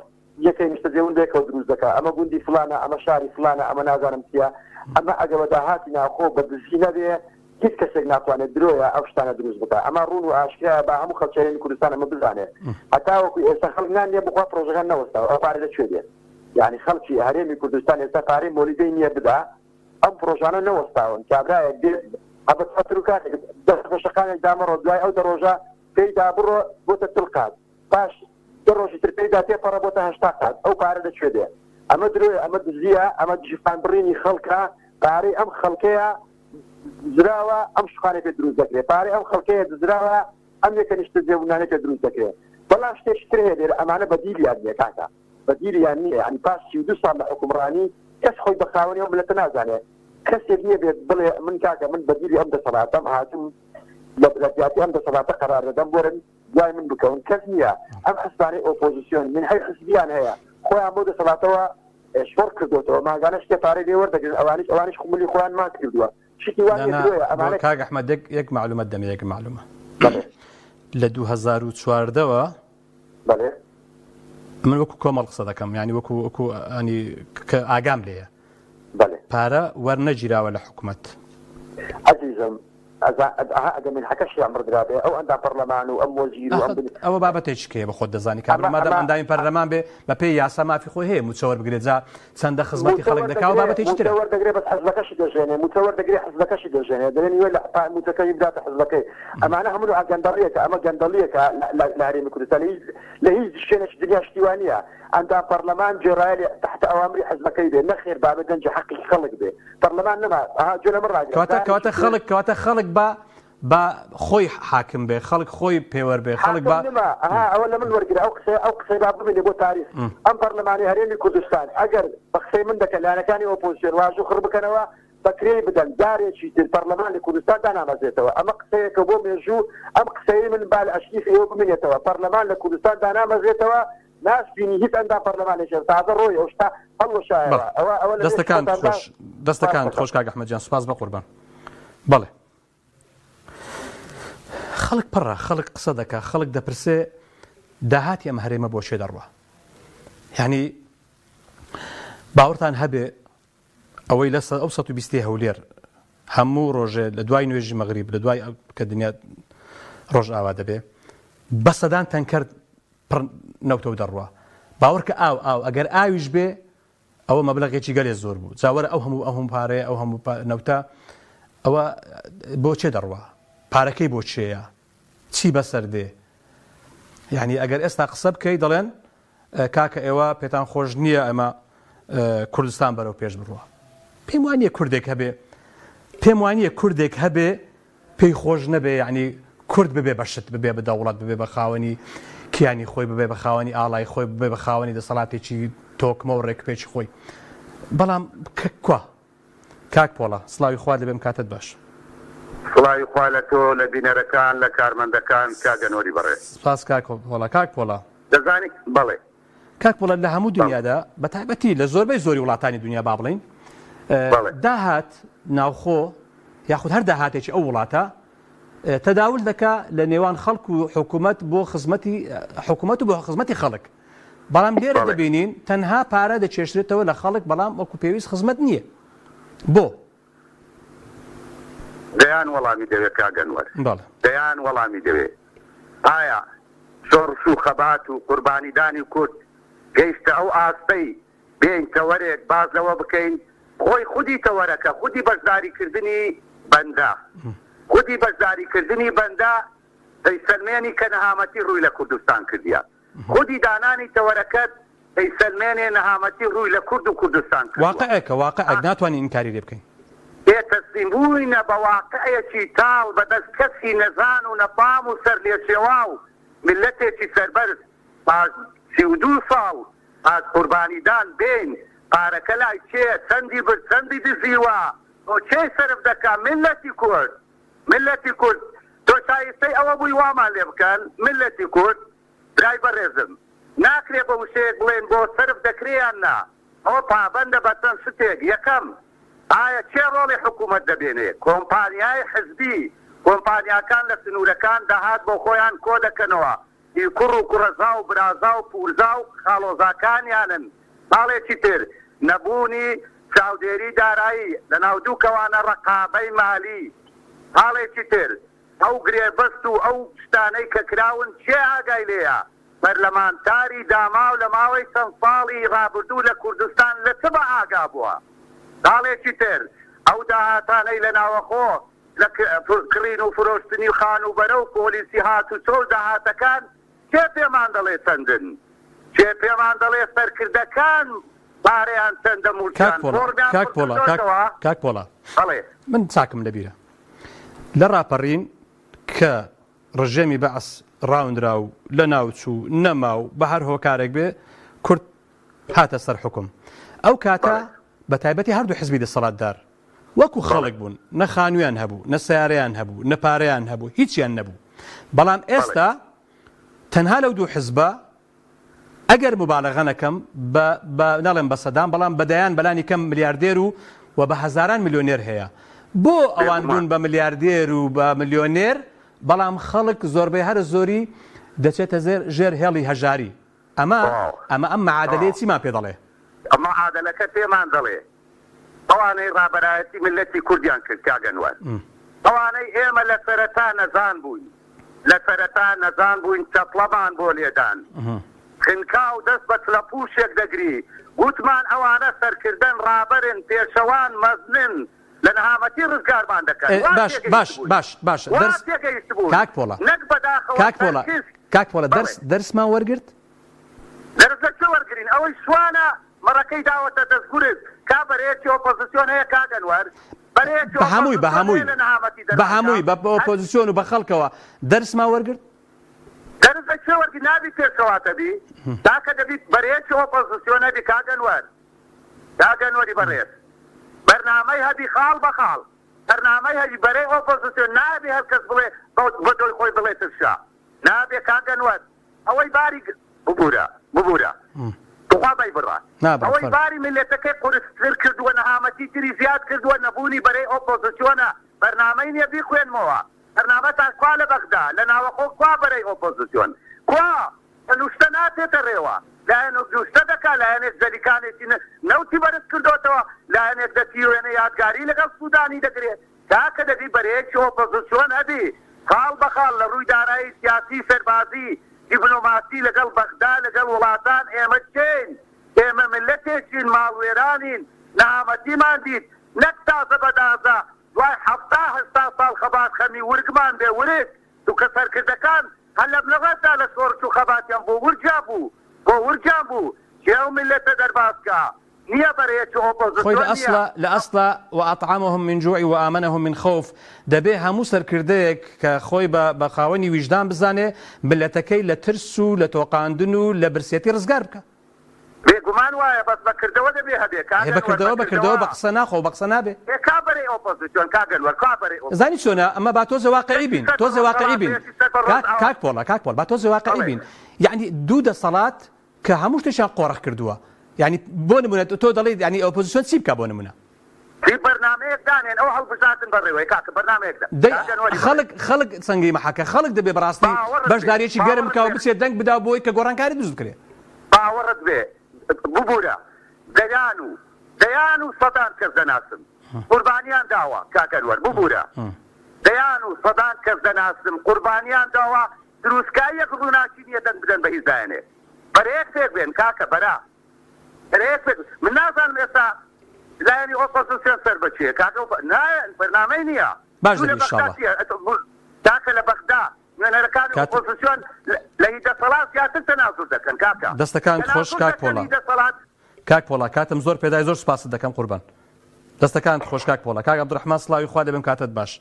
یەکەی نیشتەجێبوون بەیەکەوە دروست دەکا، ئەمە گوندی فڵانە، ئەمە شاری فڵانە، ئەمە نازانم چییە، ئەمە ئەگەر بە داهاتی ناوخۆ بە دزی نەبێ هیچ کەسێک ناتوانێت درۆیە ئەو شتانە دروست بکا، ئەمە ڕوون و ئاشکرایە با هەموو خەڵکی هەرێمی کوردستان ئەمە بزانێ، هەتاوەکو ئێستا خەڵک نان نییە بخوا پڕۆژەکان نەوەستاوە، ئەو پارە لە کوێ دێ؟ یانی خەڵکی هەرێمی کوردستان ئێستا پارەی مۆلیدەی نییە بدا، ئەم پڕۆژانە نەوەستاون، کابرایەک دێت هەبە تروکانێک دەست بە شەقامێک دامەڕۆ دوای ئەو دە ڕۆژە پێیدا بڕۆ بۆتە چل قات، پاش دە ڕۆژی تر پێیدا تێپەڕە بۆتە 80 قات، ئەو پارە لە کوێ دێ؟ ئەمە درۆیە، ئەمە دزییە، ئەمە گیرفان بڕینی خەڵکە، پارەی ئەم خەڵکەیە دزراوە، ئەم شوقانەی پێ دروست دەکرێ، پارەی ئەم خەڵکەیە دزراوە، ئەم یەکە نیشتەجێبوونانەی پێ دروست دەکرێ. بەڵام شتێکی تر هەیە لێرە، ئەمانە بەدیلیان نییە کاکە، بەدیلیان نییە، یانی پاش 32 ساڵ لە حوکمڕانی کەس خۆی بە خاوەنی ئەو میللەتە نازانێ، کەسێک نییە بێت بڵێ من کاکە من بەدیلی ئەم دەسەڵاتەم، هاتووم لە جیاتی ئەم دەسەڵاتە قەرار دەدەم، وەرن دوای من بکەون، کەس نییە. ئەم حزبانەی ئۆپۆزیسیۆن مینحەی حزبیان هەیە، خۆیان بەو دەسەڵاتەوە شۆڕ کردۆتەوە، مانگانە شتێ پارەی لێ وەردەگرن، ئەوانیش ئەوانیش ملی خۆیان مات کردووە. شتی وا نا نییە نا درۆیە بۆ ئەمانە. کاک ئەحمەد یەک یەک مەعلومەت دەمێ یەک مەعلومە بەڵێ. لە 2014 وە بەڵێ. من وەکو کۆمەڵ قسە دەکەم یانی وەکو وەکو ئەنی کە ئاگام لێیە بەڵێ. پارە وەرنەگیراوە لە حکومەت. ئەزیزم ئەزا ئەها ئەگەر مینحەکەشیان بڕدرابێ ئەو ئەندام پەڕلەمان و ئەم وەزیر و ئەم ئاخە بن ئەوە بابەتێکی کەیە بە خۆت دەزانی کابرا ئەمە مادام ئەمە ئەندامی پەرلەمان بێ بە پێی یاسا مافی خۆی هەیە مووچە وەربگرێ جا چەندە خزمەتی مووچە خەڵک دەکا ئەوە وەردەگرێ بابەتێکی مووچە ترە. وەردەگرێ بەس حزبەکەشی دەژێنێ مووچە وەردەگرێ حزبەکەشی دەژێنێ دەبێ نیوە لە پا مووچەکەی بداتە حزبەکەی ئەمانە هەموو نوعە گەندەڵیەکە ئەمە گەندەڵیەکە لە لە هەرێمی کوردستان لە هیچ لە هیچ شوێنێکی دنیا شتی وا نییە. ئەندام پەڕلەمان گوێڕایەلی تحت ئەوامری حزبەکەی بێ نەخێر با بە دەنگی حەقی خەڵک بێ پەڕلەمان نەما ئەها گوێ لە من ڕاگرە کەواتە کەواتە جارێکی تر خەڵک کەواتە خەڵک با با خۆی حاکم بێ خەڵک خۆی پێوەر بێ خەڵک حاکم با نما ئەها ئەوە لە من وەرگرە ئەو قسەیە ئەو قسەی با بمینێ بۆ تاریخ ئەم پەڕلەمانی هەرێمی کوردستان ئەگەر بە قسەی من دەکەن لایەنەکانی ئۆپۆزسیۆن واژوو خڕ بکەنەوە بە کرێی بدەن جارێکی تر پەڕلەمان لە کوردستان دانامەزرێتەوە ئەمە قسەیەکە بۆ مێژوو ئەم قسەیەی من با لە ئەشریفی ئێوە بمینێتەوە پەڕلەمان لە کوردستان دانامەزرێتەوە ناشبینی هیچ ئەندام پەڕلەمانێکی تازە ڕۆی ئەو شتە هەڵوەشایەوە بەڵێ ئەوە ئەوە لە مێشکی دەستەکانت خۆتان با خۆش سپاس دەستەکانت دەکەم. خۆش کاک ئەحمەد گیان سوپاس بەقوربان بەڵێ خەڵک پڕە خەڵک قسە دەکا خەڵک دەپرسێ داهاتی ئەم هەرێمە بۆ چێ دەڕوا یعنی باوەڕتان هەبێ ئەوەی لە ئەو 120 هەولێر هەموو ڕۆژێ لە دوای نوێژی مەغریب لە دوای کە دنیا ڕۆژ ئاوا دەبێ بە سەدان تەنکەر پڕ نەوتەوە دەڕوا باوەڕکە ئاو ئاو ئەگەر ئاویش بێ ئەوە مەبلەغێکی گەلێ زۆر بوو جا وەرە ئەو هەموو ئەو هەموو پارەیە ئەو هەموو نەوتە ئەوە بۆ چێ دەڕوا پارەکەی بۆ چێیە چی بەسەر دێ یعنی ئەگەر ئێستا قسە بکەی دەڵێن کاکە ئێوە پێتان خۆش نییە ئەمە کوردستان بەرەو پێش بڕوە پێم وانە کوردێک هەبێ پێم وانە کوردێک هەبێ پێی خۆش نەبێ یەعنی کورد ببێ بە شت ببێ بە دەوڵەت ببێ بە خاوەنی کیانی خۆی ببێ بە خاوەنی ئاڵای خۆی ببێ بە خاوەنی دەسەڵاتێکی تۆکمە و ڕێکپێکی خۆی بەڵام کوا کاک پۆڵا سڵاوی خوات لەبێم کاتت باش. سڵاوی خوا لە تۆ لە بینەرەکان لە کارمەندەکان کاک ئەنوەری بەڕێز. سپاس کاک پۆڵا کاک پۆڵا. دەزانی بەڵێ. کاک پۆڵا لە هەموو دنیادا بە تایبەتی لە زۆربەی زۆری وڵاتانی دنیا با بڵێین داهات ناوخۆ یاخود هەر داهاتێکی ئەو وڵاتە تەداول دەکا لە نێوان خەڵک و حکوومەت بۆ خزمەتی حکوومەت و بۆ خزمەتی خەڵک بەڵام لێرە دەبینین تەنها پارە دەچێشرێتەوە لە خەڵک بەڵام وەکو پێویست خزمەت نییە بۆ دەیان وەڵامی دەوێ کاک ئەنوەر. بەڵێ. دەیان وەڵامی دەوێ. ئایا شۆڕش و خەبات و قوربانیدانی کورد گەیشتە ئەو ئاستەی بێین تەوەرێک باس لەوە بکەین خۆی خودی تەوەرەکە خودی بەشداریکردنی بەندە خودی بەشداریکردنی بەندە دەیسەلمێنی کە نەهامەتی ڕووی لە کوردستان کردیە خودی دانانی تەوەرەکەت دەیسەلمێنێ نەهامەتی ڕووی لە کورد و کوردستان کردووە. واقعێکە، واقعێک ناتوانین ئینکاری لێ بکەین. بێ تەسلیم بووینە بە واقعێکی تاڵ بە دەست کەسی نەزان و نەفام و سەرلێشێواو میللەتێکی سەربەرز پاش 32 ساڵ پاش قوربانیدان بێین پارەکە لای کێیە چەندی برد چەندی دزیوە بۆ کێی سەرف دەکا میللەتی کورد میللەتی کورد تۆ شایستەی ئەوە بووی وامان لێ بکەن میللەتی کورد برای بەڕێزم ناکرێ بە وشەیەک بڵێن بۆ سەرف دەکرێ یان نا، ئەوە پابەندە بە چەند شتێک، یەکەم، ئایا کێ ڕۆڵی حکوومەت دەبێنێ؟ کۆمپانیای حزبی، کۆمپانیاکان لە سنوورەکان داهات بۆ خۆیان کۆ دەکەنەوە، هی کوڕ و کوڕەزا و برازا و پوورزا و خاڵۆزاکانیانن، خاڵێکی تر، نەبوونی چاودێری دارایی، لەناو دووکەوانە ڕەقابەی مالی، خاڵێکی تر، ئەو گرێبەست و ئەو شتانەی کە کراون کێ ئاگای لێیە؟ پەرلەمانتاری داماو لە ماوەی چەند ساڵی ڕابردوو لە کوردستان لە چ بە ئاگا بووە؟ خاڵێکی تر ئەو داهاتانەی لە ناوەخۆ لە کڕین و فرۆشتنی خانووبەرە و پۆلیسی هاتوچۆ و داهاتەکان کێ پێمان دەڵێ چەندن؟ کێ پێمان دەڵێ سەرکردەکان پارەیان چەندە کاک موڵکیان پۆڵا فۆڕمیان کاک پڕ پۆڵا کاک کردۆتەوە؟ کاک پۆڵا بەڵێ. من چاکم لەبیرە لە ڕاپەڕین کە ڕژێمی بەعس ڕاونرا و لەناوچوو نەما و بە هەر هۆکارێک بێ کورد هاتە سەر حوکم ئەو کاتە بەڵێ. بە تایبەتی هەردوو حزبی دەسەڵاتدار وەکو بەڵێ. خەڵک بوون نە خانوویان هەبوو نە سەیارەیان هەبوو نە پارەیان هەبوو هیچیان نەبوو بەڵام بەڵێ. ئێستا تەنها لەو دوو حزبە ئەگەر موبالەغە نەکەم بە بە ناڵێم بە سەدان بەڵام بە دەیان بەلانی کەم ملیاردێر و و بە هەزاران ملیۆنێر هەیە بۆ ئەوان بێگومان. بوون بە ملیاردێر و بە ملیۆنێر بەڵام خەڵک زۆربەی هەرە زۆری دەچێتە زێر ژێر هێڵی هەژاری ئەمە تەواو. ئەمە ئەم معادەلەیە تەواو. چیمان پێ دەڵێ؟ معادەلەکە پێمان دەڵێ ئەوانەی ڕابەرایەتی میللەتی کوردیان کرد کاک ئەنوەر ئەوانەی ئێمە لە سەرەتا نەزان بووین لە سەرەتا نەزان بووین چەپڵەمان بۆ لێدان خنکاو دەست بە چلەپوشێک دەگری گوتمان ئەوانە سەرکردەن ڕابەرن پێشەوان مەزنن لە نەهامەتی ڕزگارمان دەکەن وا باش باش تێگەیشتبووین باش باشە وا دەرس تێگەیشتبوون کاک پۆڵا نەک بەداخەوە کاک پۆڵا سەرکز کاک پۆڵا بەڵێ دەرس دەرسمان وەرگرت؟ دەرس لە کێ وەرگرین؟ ئەوەی شوانە مەڕەکەی داوەتە دەست گورگ، کا بەرەیەکی ئۆپۆزسیۆن هەیە کاک ئەنوەر؟ بەرەیەکی بە هەمووی بە ئۆپۆزسیۆن هەمووی هەیە لە نەهامەتی بە دەرمان کا؟ هەمووی بە هەر ئۆپۆزسیۆن و بە خەڵکەوە دەرسمان وەرگرت؟ دەرس لە کێ وەرگری؟ نابی پێشەوا تەبی تاکە دەبی بەرەیەکی ئۆپۆزسیۆن هەبی کاک ئەنوەر، کاک ئەنوەری بەڕێز بەرنامەی هەبی خاڵ بە خاڵ بەرنامەی هەبی بەرەی ئۆپۆزسیۆن نابی هەر کەس بڵێ بە دۆی خۆی بڵێ ترشە نابێ کاک ئەنوەر ئەوەی باری ببورە ببورە توخوا مەیبڕە نابڕم ئەوەی فەرموو. باری میللەتەکەی قورستر کردووە نەهامەتی تری زیاد کردووە نەبوونی بەرەی ئۆپۆزسیۆنە بەرنامەی نیە بیخوێنمەوە بەرنامەتان کوا لە بەغدا لە ناوەخۆ کوا بەرەی ئۆپۆزسیۆن کوا بە نوشتە ناچێتە ڕێوە لایەنێک نوشتە دەکا لایەنێک جەلیکانێکی نەوتی بەرز کردۆتەوە لایەنێک دەچی وێنە یادگاری لەگەڵ سودانی دەگرێ کاکە دەبی بەرەیەکی ئۆپۆزسیۆن هەبی خاڵ بە خاڵ لە ڕووی دارایی سیاسی سەربازی دیبلۆماسی لەگەڵ بەغدا لەگەڵ وڵاتان ئێمە کێین ئێمە میللەتێکین ماڵوێرانین نەهامەتیمان دیت نەک تازە بە دازە دوای 70 80 ساڵ خەبات خەمی ورگمان بێ ورگ چونکە سەرکردەکان هەر لە بنەڕەتدا لە شۆڕش و خەباتیان بۆ ورگیان بوو بۆ ورگیان بوو کێ ئەو میللەتە دەرباز کا نیە بەرەیەکی خۆی لە ئۆپۆزسیۆن نیە. ئەسڵا لە ئەسڵا وأطعمهم من جوع وآمنهم من خوف دەبێ هەموو سەرکردەیەک کە خۆی بە بە خاوەنی ویژدان بزانێ مللەتەکەی لە ترس و لە تۆقاندن و لە برسێتی ڕزگار بکا. بێگومان وایە بەس بە کردەوە دەبێ هەبێ کاک ئێ بە ئەنوەر بە کردەوە بە کردەوە کردەوە. بە قسە نا خۆ بە قسە نابێ. ئێ کا بەرەی ئۆپۆزسیۆن کاک ئەنوەر کوا بەرەی زانی ئۆپۆزسیۆن. چۆنە ئەمە با تۆزێ واقعی یەکی بین سەر بە تۆزێ واقعی ڕۆژهەڵاتە بین یەکی سەر بە کاک ڕۆژئاوا. کاک پۆڵا کاک پۆڵ با تۆزێ واقعی بەڵێ. بین یەعنی دوو دەسەڵات کە هەموو شتێکیان قۆرخ کردووە یانی بۆ نمونە تۆ دەڵێیت یانی ئۆپۆزیسیۆن چی بکا بۆ نمونە؟ چی بەرنامەیەک دانێن ئەو هەڵبژاردن بەڕێوەیە کاکە بەرنامەیەک دا دەی کاک ئەنوەری بەڕێز. خەڵک خەڵک سەنگەی مەحەکە خەڵک دەبێ بەڕاستی باوەڕت بێ بەشداریەکی گەرم باوەڕت بکا و بێ بچێت دەنگ بدا بۆی کە گۆڕانکاری دروست بکرێ. باوەڕت بێ ببورە دەیان و دەیان و سەدان کەس دەناسم قوربانیان داوە کاک ئەنوەر ببورە دەیان و سەدان کەس دەناسم قوربانیان داوە تروسکاییەک ڕووناکی نیە دەنگ بدەن بە هیچ لایەنێک بەرەیەک پێک بێن کاکە بەرە بەرەیەک پێک من نازانم ئێستا لایەنی ئۆپۆزسیۆن سەر بە کێیە کاکە نا بەرنامەی نیە باش دوو لە دەبی بەغدا ئیشاڵڵا. چیە کاکە لە بەغدا نوێنەرەکانی کات ئۆپۆزسیۆن لە هی دەسەڵات زیاتر تەنازول دەکەن کاکە دەستەکانت خۆش تەنازول کاک دەکەن پۆڵا. هی دەسەڵات. کاک پۆڵا کاتم زۆر پێدای زۆر سوپاست دەکەم قوربان. دەستەکانت خۆش کاک پۆڵا. کاک عەبدولڕەحمان سڵاوی خوا لێبم کاتت باش.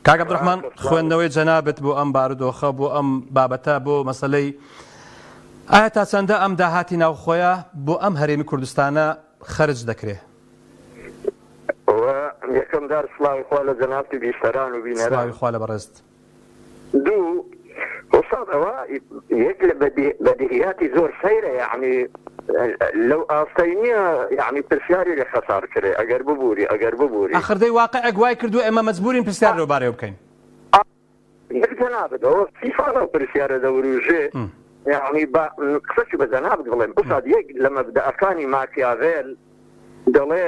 کاک عەبدولڕەحمان خوێندنەوەی جەنابت بۆ ئەم بارودۆخە بۆ ئەم بابەتە بۆ مەسەلەی ئایا تا چەندە ئەم داهاتی ناوخۆیە بۆ ئەم هەرێمی کوردستانە خەرج دەکرێ؟ یەکەم جار سڵاوی خوا لە جەنابت و بیسەران و بینەران. سڵاوی خوا لە بەڕێزت. دوو، ئوستاد ئەوە یەک لە بەدیهیاتی زۆر سەیرە یەعنی لەو ئاستەی نییە یەعنی پرسیاری لێ خەسار کرێ ئەگەر ببووری ئەگەر ببووری. ئاخر دەی واقعێک وای کردووە ئێمە مەجبوورین پرسیار لەو بارەیەوە بکەین. یەک جەنابت ئەوە سی ساڵە ئەو پرسیارە دەوروژێ یەعنی با قسەکی بە جەنابت بڵێم ئوستاد یەک لە مەبدەئەکانی ماکیاڤێل دەڵێ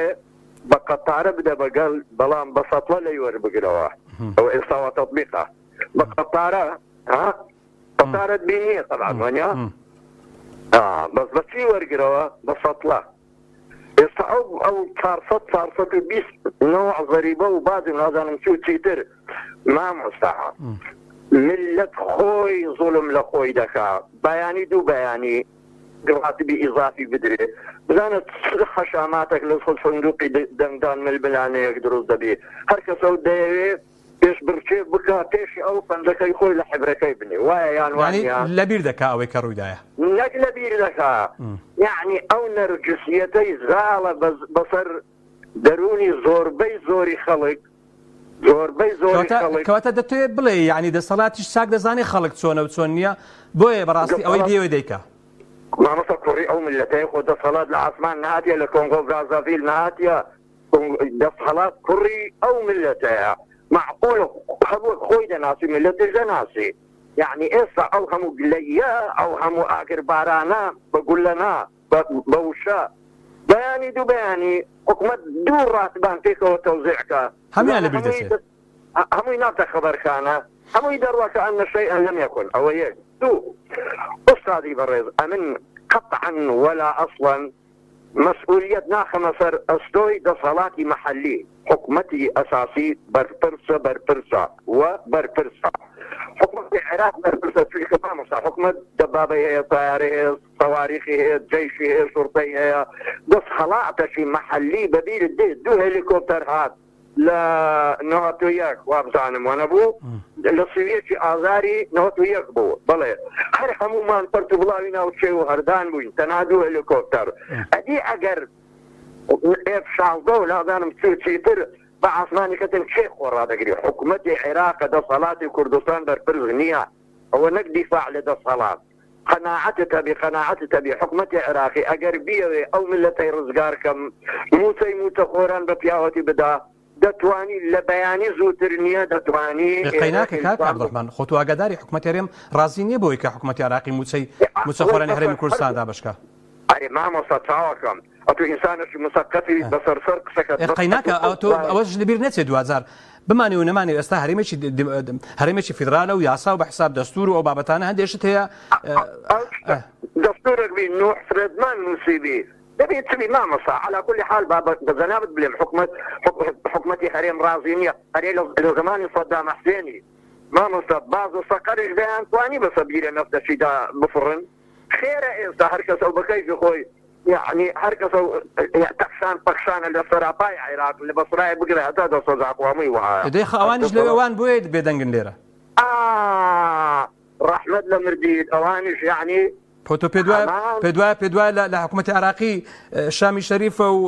بە قەتارە بدە بە گەل بەڵام بە سەتڵە لێی وەربگرەوە ئەوە ئێستا وا تەتبیقە بە قەتارە ها قەتارەت بینیە تەبعەن وانیە بەس بە چی وەرگرەوە بە سەتڵە ئێستا ئەو ئەو 400 420 نوع زەریبە و باج و نازانم چی و چیتر مامۆستا ملت خۆی زوڵم لە خۆی دەکا بەیانی دوو بەیانی ڕاتبی ئیزافی بدرێ بزانە چ حەشاماتەک لە سندوقی دەنگدان ململانێیەک دروست دەبی هەر کەسە و دەیەوێ پێشبڕکێ بکا پێشی ئەو پەنجەکەی خۆی لە حیبرەکەی بنێ وایە یان وا یانی نییە؟ لەبیر دەکا ئەوەی کە ڕوویدایە. نەک لەبیر دەکا یەعنی ئەو نەرجسیەتەی زاڵە بەسەر دەروونی زۆربەی زۆری خەڵک زۆربەی زۆری کەواتە خەڵک. کەواتە دەتەوێ بڵێی یانی دەسەڵاتیش چاک دەزانێ خەڵک چۆنە و چۆن نییە بۆیە بەڕاستی ئەوەی دەسەڵات بیەوێ دەیکا. مامۆستا کوڕی ئەو میللەتەیە خۆ دەسەڵات لە ئاسمان نەهاتیە لە کۆنگۆ برازاڤیل نەهاتیە دەسەڵات کوڕی ئەو میللەتەیە مەعقولە هەبووە خۆی دەناسی میللەتیش دەناسی یەعنی ئێستا ئەو هەموو گلەییە ئەو هەموو ئاگر بارانە بە گوللە نا بە وشە بەیانی دوو بەیانی حکومەت دوو ڕاتبان پێکەوە تەوزیع کا هەموویان بزانە لەبیر هەمووی دەچێ. هەمووی نابتە خەبەرخانە هەمووی دەڕوا کە ئەن شەیئا لەم یەکون ئەوە یەک دوو ئوستادی بەڕێز ئەمن قەتعەن وەلا ئەسڵەن مەسئولیەت ناخەمە سەر ئەستۆی دەسەڵاتی مەحەلی. حکومەتی ئەساسی بەرپرسە بەرپرسە و بەرپرسە حکومەتی عێراق بەرپرسە چونکە مامۆستا حکومەت دەبابەی هەیە تایارەی هەیە سەواریخی هەیە جەیشی هەیە شوڕتەی هەیە دەسهەڵاتەکی مەحەلی بەبیرت دێ دوو هێلیکۆپتەر هات لە 91 وابزانم وانەبوو لە سویەکی ئازاری 91 بوو بەڵێ هەر هەمومان پەرت و بڵاوی ناوچێ و هەردان بووین تەنها دوو هێلیکۆپتەر ئەدی ئەگەر ئێف 16 و نازانم چی چیتر بە ئاسمانی کەتن کێ خۆ ڕادەگری حکوومەتی عێراق دەسەڵاتی کوردستان بەرپرس نییە ئەوە نەک دیفاع لە دەسەڵات قەناعەتت هەبی قەناعەتت هەبی حکومەتی عێراقی ئەگەر بیەوێ ئەو میللەتەی ڕزگار کەم موچەی موچەخۆران بە پیاوەتی بدا دەتوانی لە بەیانی زووتر نییە دەتوانی ئێ قەیناکە کاک عەبدوڕەحمان خۆ تۆ ئاگاداری حکومەتی هەرێم ڕازی نییە بەوەی کە حکومەتی عێراقی موچەی موچەخۆرانی هەرێمی کوردستان دابەش کا. ئەرێ مامۆستا چاوەکەم ئەتو ئینسانێکی مسەقەفی بەسەر سەر قسەکەت ئێ قەیناکە ئەتۆ ئەوەش لەبیر نەچێ دواجار بمانێ و نەمانێ ئێستا هەرێمێکی هەرێمێکی فیدرالە و یاسا و بە حساب دەستور و ئەو بابەتانە هەندێک شت هەیە دەستورێک بی نوح فرێدمان نووسیبی دەبێ چ بی مامۆستا علا کل حال با بە جەنابت بلێم حکومەت حکومەتی هەرێم ڕازی نییە ئەرێ لە زمانی سەدام حسێنی مامۆستا باز و سەقەریش دەیانتوانی بەسە بیرە نەفتەشیدا بفڕن خێرە ئێستا هەر کەسەو بە کەیفی خۆی یەعنی هەر کەسەو تەخشان پەخشانە لە سەراپای عێراق لە بەسرایە بگرە هەتا دەسەزاکو هەمووی وەهایە. دەی خە ئەوانیش لەوێ وان بۆیە بێدەنگن لێرە. ئا ڕەحمەت لە مردیت ئەوانیش یەعنی خۆ تۆ پێت وایە هەمان. پێت وایە پێت وایە لە لە حکوومەتی عێراقی شامی شەریفە و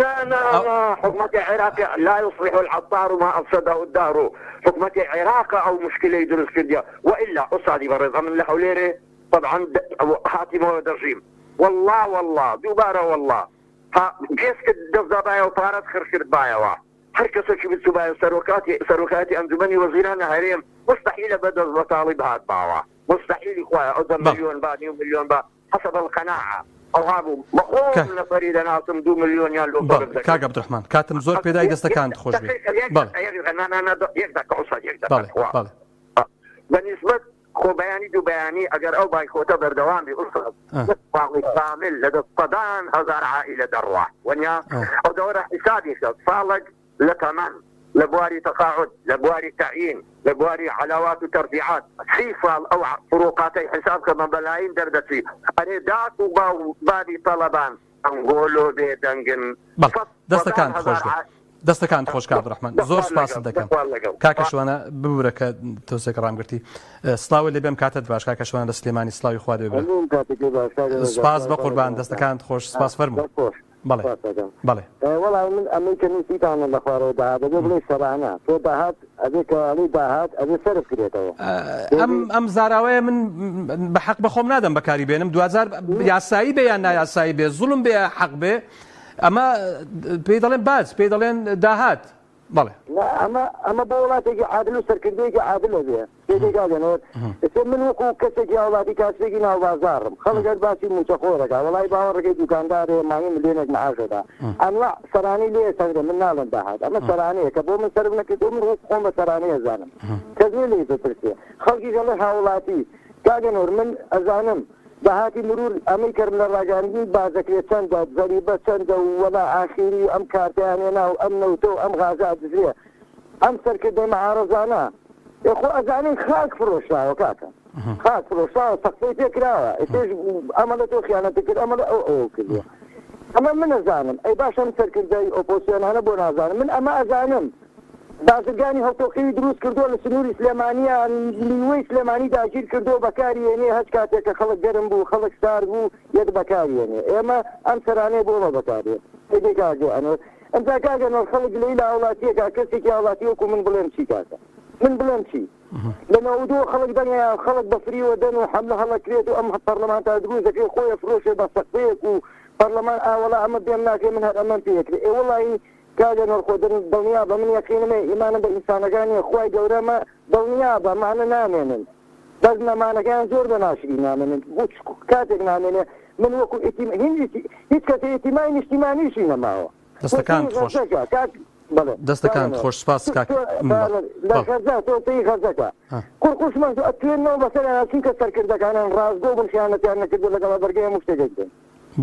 نا نا نا حکومەتی عێراقی لا يصلح العطار ما أفسده الدهر حکومەتی عێراق ئەو مشکلەی دروست کردیە وإلا ئوستادی بەڕێز ئەمن لە هەولێرێ تەبعەن هاتیمەوە دەژیم وەڵڵا وەڵڵا دووبارە وەڵڵا ها گێسکت دەست دابایەوە پارەت خڕ کردبایەوە هەر کەسێکی بچووبایە سەرۆکاتی سەرۆکایەتی ئەنجومەنی وەزیران لە هەرێم مستحیلە بە دەست بەتاڵی بهاتباوە مستحیلی خوایە ئەو دە ملیۆن با نیو ملیۆن با حسب القناعە ئەوها بوو بەخۆم نەفەری دەناسم دوو ملیۆنیان لۆ بەڵێ کاک عەبدولڕەحمان کاتم زۆر پێدای دەستەکانت خۆش بێ بەڵێ یەک دەقە ئوستاد یەک دەقە بەڵێ بەڵێ بە نیسبەت خۆ بەیانی دوو بەیانی ئەگەر ئەو بایکۆتە بەردەوام بی ئوستاز یەک ساڵی کامل لە دەست سەدان هەزار عائیلە دەڕوا وەنیا ئەو دەوەرە حیسابی کە ساڵێک لە تەمەن لە بواری تەقاعود لە بواری تەعیین لە بواری عەلاوات و تەرفیعات سی ساڵ ئەو فروقاتەی حیساب کە بە مەلایین دەردەچی ئەرێ داک و باو بابی تەڵەبان ئەنگۆ لۆ بێ دەنگن بەڵێ دەستەکانت خۆش بێت دەستەکانت خۆش کاک عەبدولڕەحمان زۆر سوپاست دەکەم کاکە شوانە ببورە کە تۆزێک ڕامگرتی سڵاوت لێ بێم کاتت باش کاکە شوانە لە سلێمانی سڵاوی خوا لێ بێ سوپاس بە قوربان دەستەکانت خۆش سپاس فەرموو بەڵێ بەڵێ. وەڵای من ئەمەی کە نوسیتانە لە خوارەوە داهات ئەبێ بڵێی سەرانە تۆ داهات ئەبێ کە ئەڵێی داهات ئەبێ سەرف کرێتەوە ئەم ئەم زاراوەیە من بە حەق بە خۆم نادەم بەکاری بێنم دواجار یاسایی بێ یان نایاسایی بێ زوڵم بێ حەق بێ ئەمە پێی دەڵێن باج پێی دەڵێن داهات بەڵێ. نا ئەمە ئەمە بۆ وڵاتێکی عادل و سەرکردەیەکی عادل ئەبێ تێدەی کاک ئەنوەر ئێستا من وەکو کەسێکی هاوڵاتی کاسبێکی ناو بازاڕم خەڵک هەر باسی مووچەخۆر ئەکا وەڵای باوەڕەکەی دوکاندار هەیە مانگی ملیۆنێک معاش ئەدا ئەنواع سەرانەی لێ ئەسەنرێ من ناڵێم داهات ئەمە سەرانەیە کە بۆ من سەرف نەکردووە من وەکو خۆم بە سەرانەی ئەزانم کەس نیە لێی بپرسێ خەڵکیش ئەڵێ هاوڵاتی کاک ئەنوەر من ئەزانم داهاتی مرور ئەمەی کە لە ڕاگەیاندنی باجەکرێ چەندە، زەریبە چەندە و وەلا ئاخیری و ئەم کارتەیان هێنا و ئەم نەوتە و ئەم غازە ئەدزرێ. ئەم سەرکردەی مەعارەزانە ئێ خۆ ئەزانن خاک فرۆشراوە کاکە. خاک فرۆشراوە سەقفەی پێ کراوە. ئێستێش ئەم ئەڵێ تۆ خیانەتت کرد ئەم ئەڵێ ئەو ئەوەو کردووە. ئەمە من ئەزانم. ئەی باشە ئەم سەرکردەی ئۆپۆسیۆنانە بۆ نازانن؟ من ئەمە ئەزانم. بازرگانی هەڵتۆقیوی دروست کردووە لە سنووری سلێمانییە، نیوەی سلێمانی داگیر کردووە بەکاری یەنێ هەچ کاتێک کە خەڵک گەرم بوو خەڵک سارد بوو یەت بەکاری یەنێ ئێمە ئەم سەرانەیە بۆ ئەمە بەکار یە ئێ کاک ئەنوەر ئەمجا کاک ئەنوەر خەڵک گلەیی لە هاوڵاتیەکا کەسێکی هاوڵاتی وەکو من بڵێم چی کاکە من بڵێم چی لە نەوەدووە خەڵک دەنگەیان خەڵک بە فریوە دەن و حەملە هەڵەکرێت و ئەم پەرلەمانتار دروست دەکرێت خۆی ئەفرۆشێ بە سەقفەیەک و پەرلەمان ئاوەڵا ئەمە پێم ناکرێ من هەر ئەمەم پێ ئەکرێ ئێ وەڵایی کاک ئەنوەر خۆ دڵنیابە من یەقینم هەیە ئیمانم بە ئینسانەکان نیە خوای گەورە مە دڵنیابە ئەمانە نامێنن بەس نەمانەکەیان زۆر بە ناشرین نامێنن بۆ چ کاتێک نامێنێ من وەکو ئیتیم هین هیچ کەسێ ئیتیمای نیشتیمانیشی نەماوە دەستەکانت خۆش غەزەکە کاک بەڵێ دەستەکانت خۆش سپاس کاک لە غەزە تۆ سەی غەزەکە قوڕقوشمان ئەتوێنەوە بەسەریان چونکە سەرکردەکانیان ڕاستگۆ بوون خیانەتیان نەکردو لەگەڵ بەرگەی هەموو شتێک ئەگرن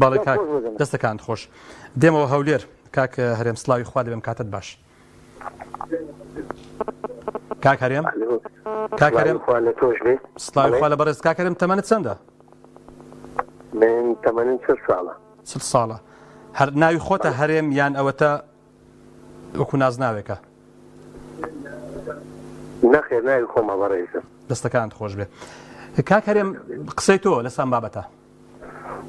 بەڵێ کاک دەستەکانت خۆش دێمەوە هەولێر کاک هەرێم سڵاوی خوا لێبێم کاتت باش. کاک هەرێم کاک هەرێم خوا لە تۆش بێ سڵاوی خوا لە بەڕێز کاک هەرێم تەمەنت چەندە؟ من تەمەنم چل ساڵە. چل ساڵە هەر ناوی خۆتە هەرێم یان ئەوەتە وەکو نازناوێکە؟ نەخێر ناوی خۆمە بەڕێزم. دەستەکانت خۆش بێ کاک هەرێم قسەی تۆ لەسەر ئەم بابەتە.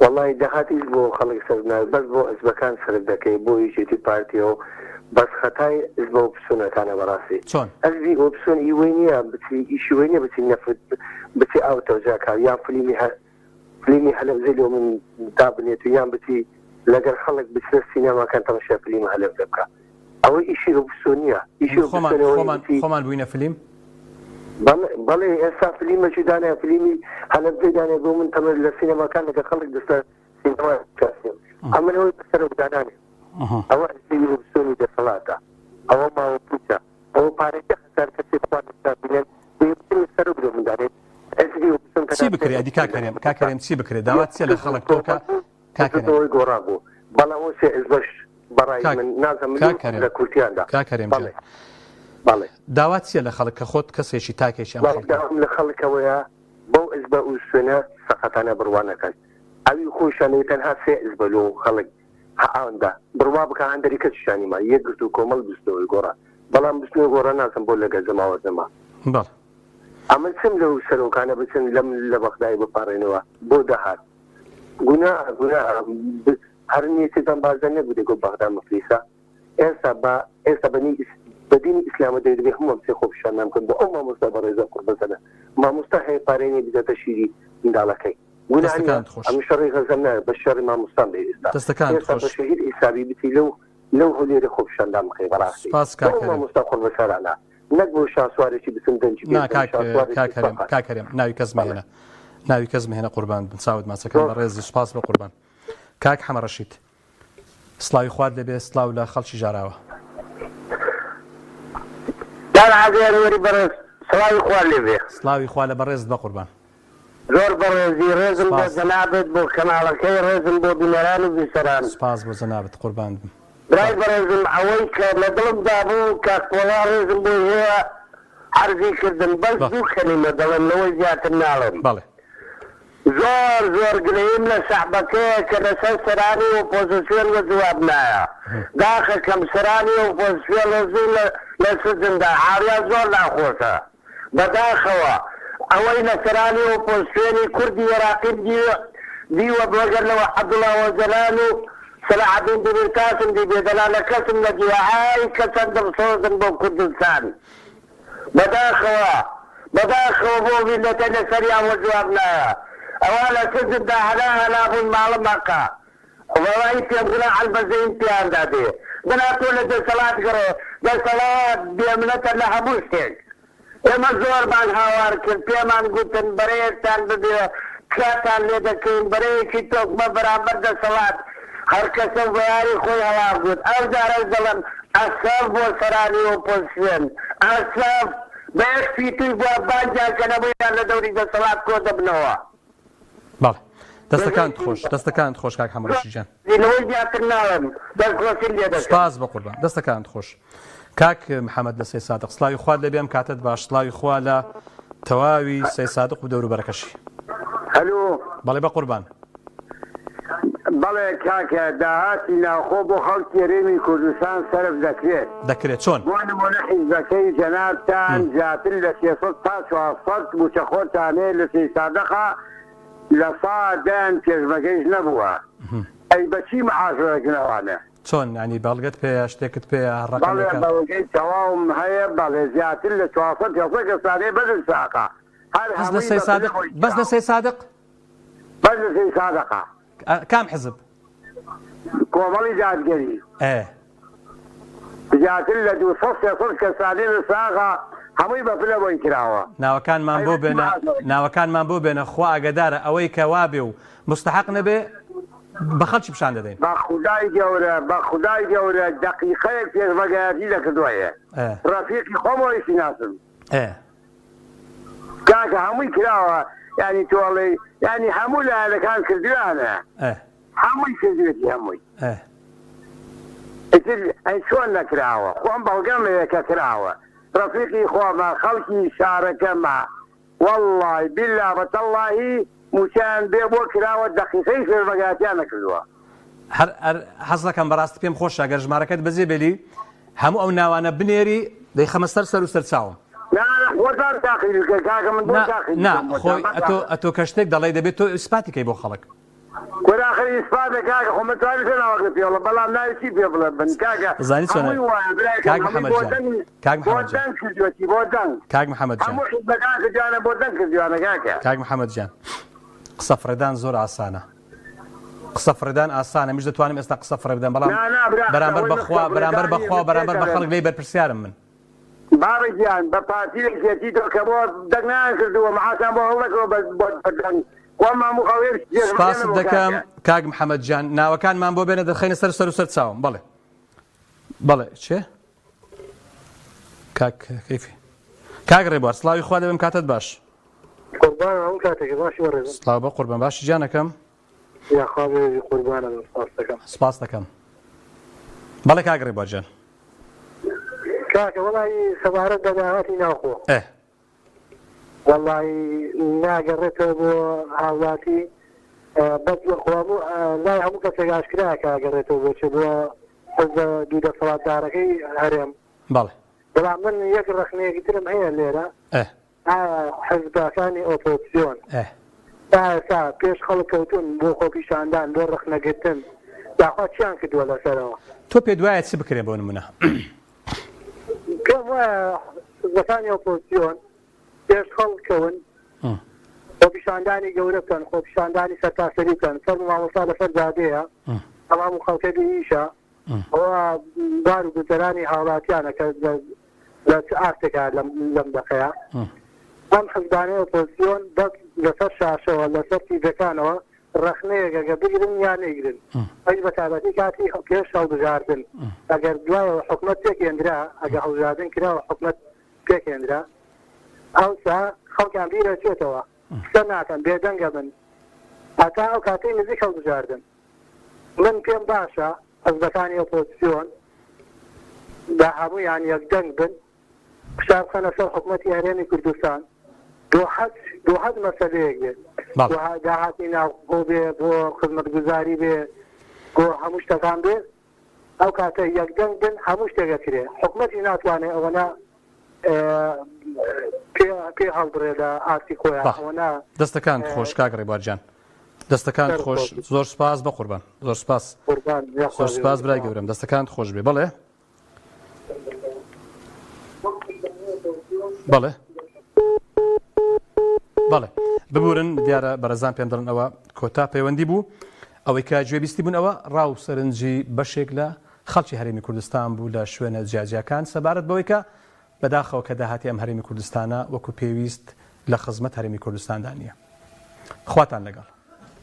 وەڵای داهاتیش بۆ خەڵک سەرف نابێت بەس بۆ حزبەکان سەرف دەکەی بۆ یەکێتی و پارتیەوە بەس خەتای حزبە ئۆپسیۆنەکانە بەڕاستی چۆن؟ حزبی ئۆپسیۆن ئی وەی نیە بچی ئیشی وەی نیە بچی نەفت بچی ئاو تەوزیع کا یان فلیمی هە فلیمی هەلەبجەی لۆ من دابنێت و یان بچی لەگەر خەڵک بچنە سینەماکان تەماشای فلیمی هەلەبجە بکا ئەوە ئیشی ئۆپسیۆن نیە ئیشی خۆمان ئۆپسیۆن ئەوەیە خۆمان بچی خۆمان بووینە فلیم؟ بەڵێ بەڵێ ئێستا فلیمەکی دانایە فلیمی هەلەبجەی دانایە بۆ من تەمە لە سینەماکان لەگە خەڵک دەستە سینەما بکەسێ ئەمن ئەوەی بەسەرەوە دانانێ ئەوە ئەزیزی ئۆپسیۆنی دەسەڵاتە ئەوە ماوە پوچە ئەوە پارەی 10,000 کەسی خوا لەسەر بینێن دەیبچن سەرۆک لۆ من دانێ ئەزیزی ئۆپسیۆن چی بکرێ ئەدی کاک هەرێم کاک هەرێم چی بکرێ داوات چیە لە خەڵک تۆ کە کاک هەرێم بزوتنەوەی گۆڕان بوو بەڵام ئەو سێ حزبەش بەڕای کاک من نازانم کاک هەرێم لە کورتیاندا کاک هەرێم بەڵێ گیان بەڵێ داوات چیە لە خەڵک کە خۆت کەسێکی تاکێکی ئەم بەڵێ خەڵکە؟ داوام لە خەڵک ئەوەیە بەو حزبە ئوسوێنە سەقەتانە بڕوا نەکەن ئەوی خۆیشان ئەوێ تەنها سێ حزبە لۆ خەڵک هەئاندا بڕوا بکە هەندەری کەسیشانی ما یەکگرتوو کۆمەڵ بزوتنەوەی گۆڕان بەڵام بزوتنەوەی گۆڕان نازم بۆ لەگەر جەماوەر نەما بەڵێ. ئەمن چم لەو سەرۆکانە بچن لەم لە بەغدای بپاڕێنەوە بۆ داهات گوناهە گوناهە هەر نێچیرڤان بارزانی نەک بودێ گۆ بەغدا مفلیسە ئێستا بە ئێستا بە نی بە دینی ئیسلامە دەوێ دەبێ هەمووان بچێ خۆپیشاندان بکەن بۆ ئەو مامۆستا بەڕێزە قوڕبەسەرە مامۆستا هەیە پارەی نیە بداتە شیری منداڵەکەی گوناه نیە دەستەکانت خۆش. ئەمن شەڕی غەزەم ناوێ بەس شەڕی مامۆستام دەوێ ئێستا دەستەکانت ئێستا خۆش. بە شەهید حیسابی بچی لەو لەو هەولێرە خۆپیشاندان بکەی بەڕاستی سوپاس بۆ کاک ئەو هەرێم. مامۆستا قوڕبەسەرانە نەک بۆ شاسوارێکی بچن دەنگی پێ نا بدەن کاک شاسوارێکی کاک هەرێم سەقەت. کاک هەرێم ناوی کەس بەڵێ. مەهێنە ناوی کەس مەهێنە قوربان بن چاوت ماچەکەم زۆر بەڕێزی سوپاس بە قوربان کاک حەمە ڕەشید سڵاوی خوات لێبێ سڵاو لە خەڵکی ژاراوە. کاک عەزیز ئەنوەری بەڕێز سڵاوی خوا لێبێ. سڵاوی خوا لە بەڕێزت بەقوربان. زۆر بەڕێزی ڕێزم بۆ سپاس. جەنابت بۆ کەناڵەکەی ڕێزم بۆ بینەران و بیسەران. سپاس بۆ جەنابت قوربانت بم. برای بەڕێزم ئەوەی کە لە دڵمدا بوو کاک پۆڵا ڕێزم بۆی هەیە عەرزی کردم بەس بەڵێ. دوو کەلیمە دەڵێم لەوەی زیاتر ناڵێم. بەڵێ. زۆر زۆر گلەییم لە شەعبەکەیە کە لەسەر سەرانی ئۆپۆزسیۆن وە جواب نایە داخەکەم سەرانی ئۆپۆزسیۆن ڕزین لە سجندا حاڵیان زۆر ناخۆشە بەداخەوە ئەوەی لە سەرانی ئۆپۆزسیۆنی کوردی ئێراقیم دیوە مەگەر لەوە عەبدوڵا ئۆجەلان و سەلاحەدین دیمیرتاشم دیبێ دەنا لە کەسم نەدیوە ئای کە چەند دڵسۆزن بۆ کوردستان بەداخەوە بەداخەوە بۆ میللەتە لەسەریان وە جواب نایە ئەوا لە سجندا هەلا هەلا بوون ماڵم هەقە وەڵایی پێم گونا عەل بەزەییم پێیاندا دێ دەنا تۆ لە دەسەڵات گەڕێ دەسەڵات بێمنەتە لە هەموو شتێک ئێمە زۆرمان هاوار کرد پێمان گوتن بەرەیەکتان ببێ تکاتان لێ دەکەین بەرەیەکی تۆکمە بەرامبەر دەسەڵات هەرکەسە و بەیاری خۆی هەڵاگوت ئەو جارەش دەڵێم ئەسەف بۆ سەرانی ئۆپۆزسیۆن ئەسەف بە یەک فیتوی بوە بانگیان کەن هەموویان لە دەوری دەسەڵات کۆدەبنەوە. بەڵێ دەستەکانت خۆش دەستەکانت خۆش کاک حەمەڕەشی گیان. لەوەی زیاتر ناڵێم دەست خۆشیم لێ دەکەم. سوپاس بەقوربان دەستەکانت خۆش کاک محمد لە سەیدسادق سڵاوی خوات لێبێ ئەم کاتەت باش سڵاوی خوا لە تەواوی سەیدسادق و دەوروبەرەکەشی. هەلو. بەڵێ بەقوربان. بەڵێ کاکە داهاتی ناوخۆ بۆ خەڵکی هەرێمی کوردستان سەرف دەکرێت. دەکرێت چۆن؟ بۆ نمونە حیزبەکەی جەنابتان زیاتر لە 300 تا 400 موچەخۆرتان هەیە لە سەیدسادقا لە سا دەیان پێشمەگەیش نەبووە ئەی بەچی معاش وەرەگرن ئەوانە؟ چۆن یانی بەڵگەت پێیە شتێکت پێیە بەڵێ ڕەقەمێکە؟ بەڵگەی تەواوم هەیە بەڵێ زیاتر لە 400 500 کەستان هەیە بەس لە ساقا هەر بەس لە هەمووی بە پلە سەیدسادق بۆی بەس لە کراوە. سەیدسادق؟ بەس لە سەیدسادقا. کام حزب؟ کۆمەڵی دادگەری. ئێ. زیاتر لە 200 300 کەسانی لە ساغا هەمووی بە پلە بۆی کراوە. ناوەکانمان بۆ بێنە ناوەکانمان بۆ بێنە خوا ئاگەدارە ئەوەی کە وابێ و موستەحەق نەبێ بە خەڵکی پیشان دەدەین. بە خودای گەورە بە خودای گەورە دەقیقەیەک پێشمەگایەتی نەکردوەیە ڕەفیقی خۆم ئەویشی ناسم. ئێ. کاکە هەمووی کراوە یانی تۆ ئەڵێی یانی هەموو لایەنەکان کردویانە هەمووی کردوێتی هەمووی. ئێ. ئیتر ئەی چۆن نەکراوە خۆم بەڵگەم هەیە کە کراوە ڕەفیقی خۆمە خەڵکی شارەکەمە وەڵڵای بیلا بەتەڵڵاهی موچەیان بێ بۆ کراوە دەقیقەی پێشمەرگایەتیان نەکردووە. هەر هەر حەز دەکەم بەڕاستی پێم خۆشە گەر ژمارەکەت بەجێ بێلی هەموو ئەو ناوانە بنێری دەیخەمە سەر سەر و سەر چاوم. نا نا خۆتان تاقی بکە کاکە من بۆ نا تاقی نا بکەم خۆی خۆتان ئەتۆ مەتاقە. ئەتۆ کە شتێک دەڵێی دەبێت تۆ ئیسپاتی کەی بۆ خەڵک. کورە ئاخر ئیسپاتە کاکە خۆ من توانیم سێ ناوەکەت پێ بڵێم بەڵام ناوی چی پێ بڵێم من کاکە زانی چۆنە هەمووی وایە برایەکەم کاک هەمووی محمد بۆ جان دەنگ کاک بۆ محمد جان دەنگ کردوەتی بۆ دەنگ کاک محمد جان هەموو حیزبەکان کردویانە بۆ دەنگ کردویانە کاکە. کاک محمد جان قسە فڕێدان زۆر ئاسانە قسە فڕێدان ئاسانە منیش دەتوانم ئێستا قسە فڕێ بدەم بەڵام نا نا برا قسە بەرامبەر ئەوەی من بەخوا قسە بەرامبەر فڕێدان نییە بەخوا من پێت بەرامبەر بە دەڵێم خەڵک لێی بەرپرسیارم من. بابە گیان بە پارتی و یەکێتی تۆ کە بۆ دەنگ نایان کردووە معاشیان بۆ هەڵنەکردووە بە بۆ دەنگ خۆ مامو خەڵێ جێژ سپاست مەکەنەوە دەکەم کاکە. کاک محمد گیان ناوەکانمان بۆ بێنە دەخەینە سەر سەر و سەر چاوم بەڵێ بەڵێ چێ کاک کەیفی کاک ڕێبوار سڵاوی خوا لێبم کاتت باش. قوربان هەموو کاتێکە باشی بەڕێزم. سڵاو بە قوربان باشی گیانەکەم. یاخوا بەرێزی قوربانە بم سپاست دەکەم. سپاست دەکەم بەڵێ کاک ڕێبوار گیان. کاکە وەڵایی سەبارەت بە داهاتی ناوخۆ ئێ. وەڵایی ناگەڕێتەوە بۆ هاوڵاتی بەس خۆ هەموو لای هەموو کەسێک ئاشکرایە کە ئەگەڕێتەوە بۆ چ بۆ حزبە دوو دەسەڵاتدارەکەی هەرێم. بەڵێ. بەڵام من یەک ڕەخنەیەکی ترم هەیە لێرە. ئێ. ئایا حزبەکانی ئۆپۆزسیۆن تا ئێستا پێش خەڵک کەوتوون بۆ خۆپیشاندان، بۆ ڕەخنەگرتن، داخوا چیان کردووە لەسەرەوە؟ تۆ پێت وایە چ بکرێ بۆ نموونە؟ پێم وایە حزبەکانی ئۆپۆزسیۆن پێش خەڵک کەون، خۆپیشاندانی گەورە بکەن، خۆپیشاندانی سەرتاسەری بکەن، فەرموو مامۆستا لەسەر جادەیە، ئەم هەموو خەڵکە بێ ئیشە، ئەوە بار و گوزەرانی هاوڵاتیانە کە لە چ ئاستێکا لەم دەقەیە. ئەم حزبانەی ئۆپۆزسیۆن بەس لەسەر شاشەوە لەسەر تیڤەکانەوە ڕەخنەیەک ئەگەر بگرن یا نەیگرن ئەویش بە تایبەتی کاتی پێش هەڵبژاردن ئەگەر دوایەوە حکومەت پێکهێندرا ئەگەر هەڵبژاردن کرا و حکومەت پێکهێندرا ئەوسا خەڵکیان بیرەچێتەوە قسە ناکەن بێدەنگە بن هەتا ئەو کاتەی نزیک هەڵبژاردن. من پێم باشە حزبەکانی ئۆپۆزسیۆن بە هەموویان یەکدەنگ بن، فشار بخەنە سەر حکومەتی هەرێمی کوردستان بۆ هەچ بۆ هەچ مەسەلەیەک بێت، بەڵێ. بۆ داهاتی ناوخۆ بێ، بۆ خزمەتگوزاری بێ، بۆ هەموو شتەکان بێ، ئەو کاتە یەکدەنگ بن هەموو شتێک ئەکرێ، حکومەتیش ناتوانێ ئەوەنە پێ پێ هەڵبڕێ لە ئاستی خۆیان بەڵێ. ئەوەنە دەستەکانت خۆش کاک ڕێبوار گیان. دەستەکانت سەر خۆش خۆش بی. زۆر سپاس بەقوربان زۆر سپاس. قوربان یاخوا زۆر سپاس بێ برای گەورەم دەستەکانت خۆش بێ بەڵێ. بەڵێ بەڵێ ببورن دیارە بەڕێزان پێم دەڵێن ئەوە کۆتا پەیوەندی بوو ئەوەی کە گوێبیستی بوون ئەوە ڕاو سەرنجی بەشێک لە خەڵکی هەرێمی کوردستان بوو لە شوێنە جیاجیاکان سەبارەت بەوەی کە بەداخەوە کە داهاتی ئەم هەرێمی کوردستانە وەکو پێویست لە خزمەت هەرێمی کوردستاندا نییە. خواتان لەگەڵ.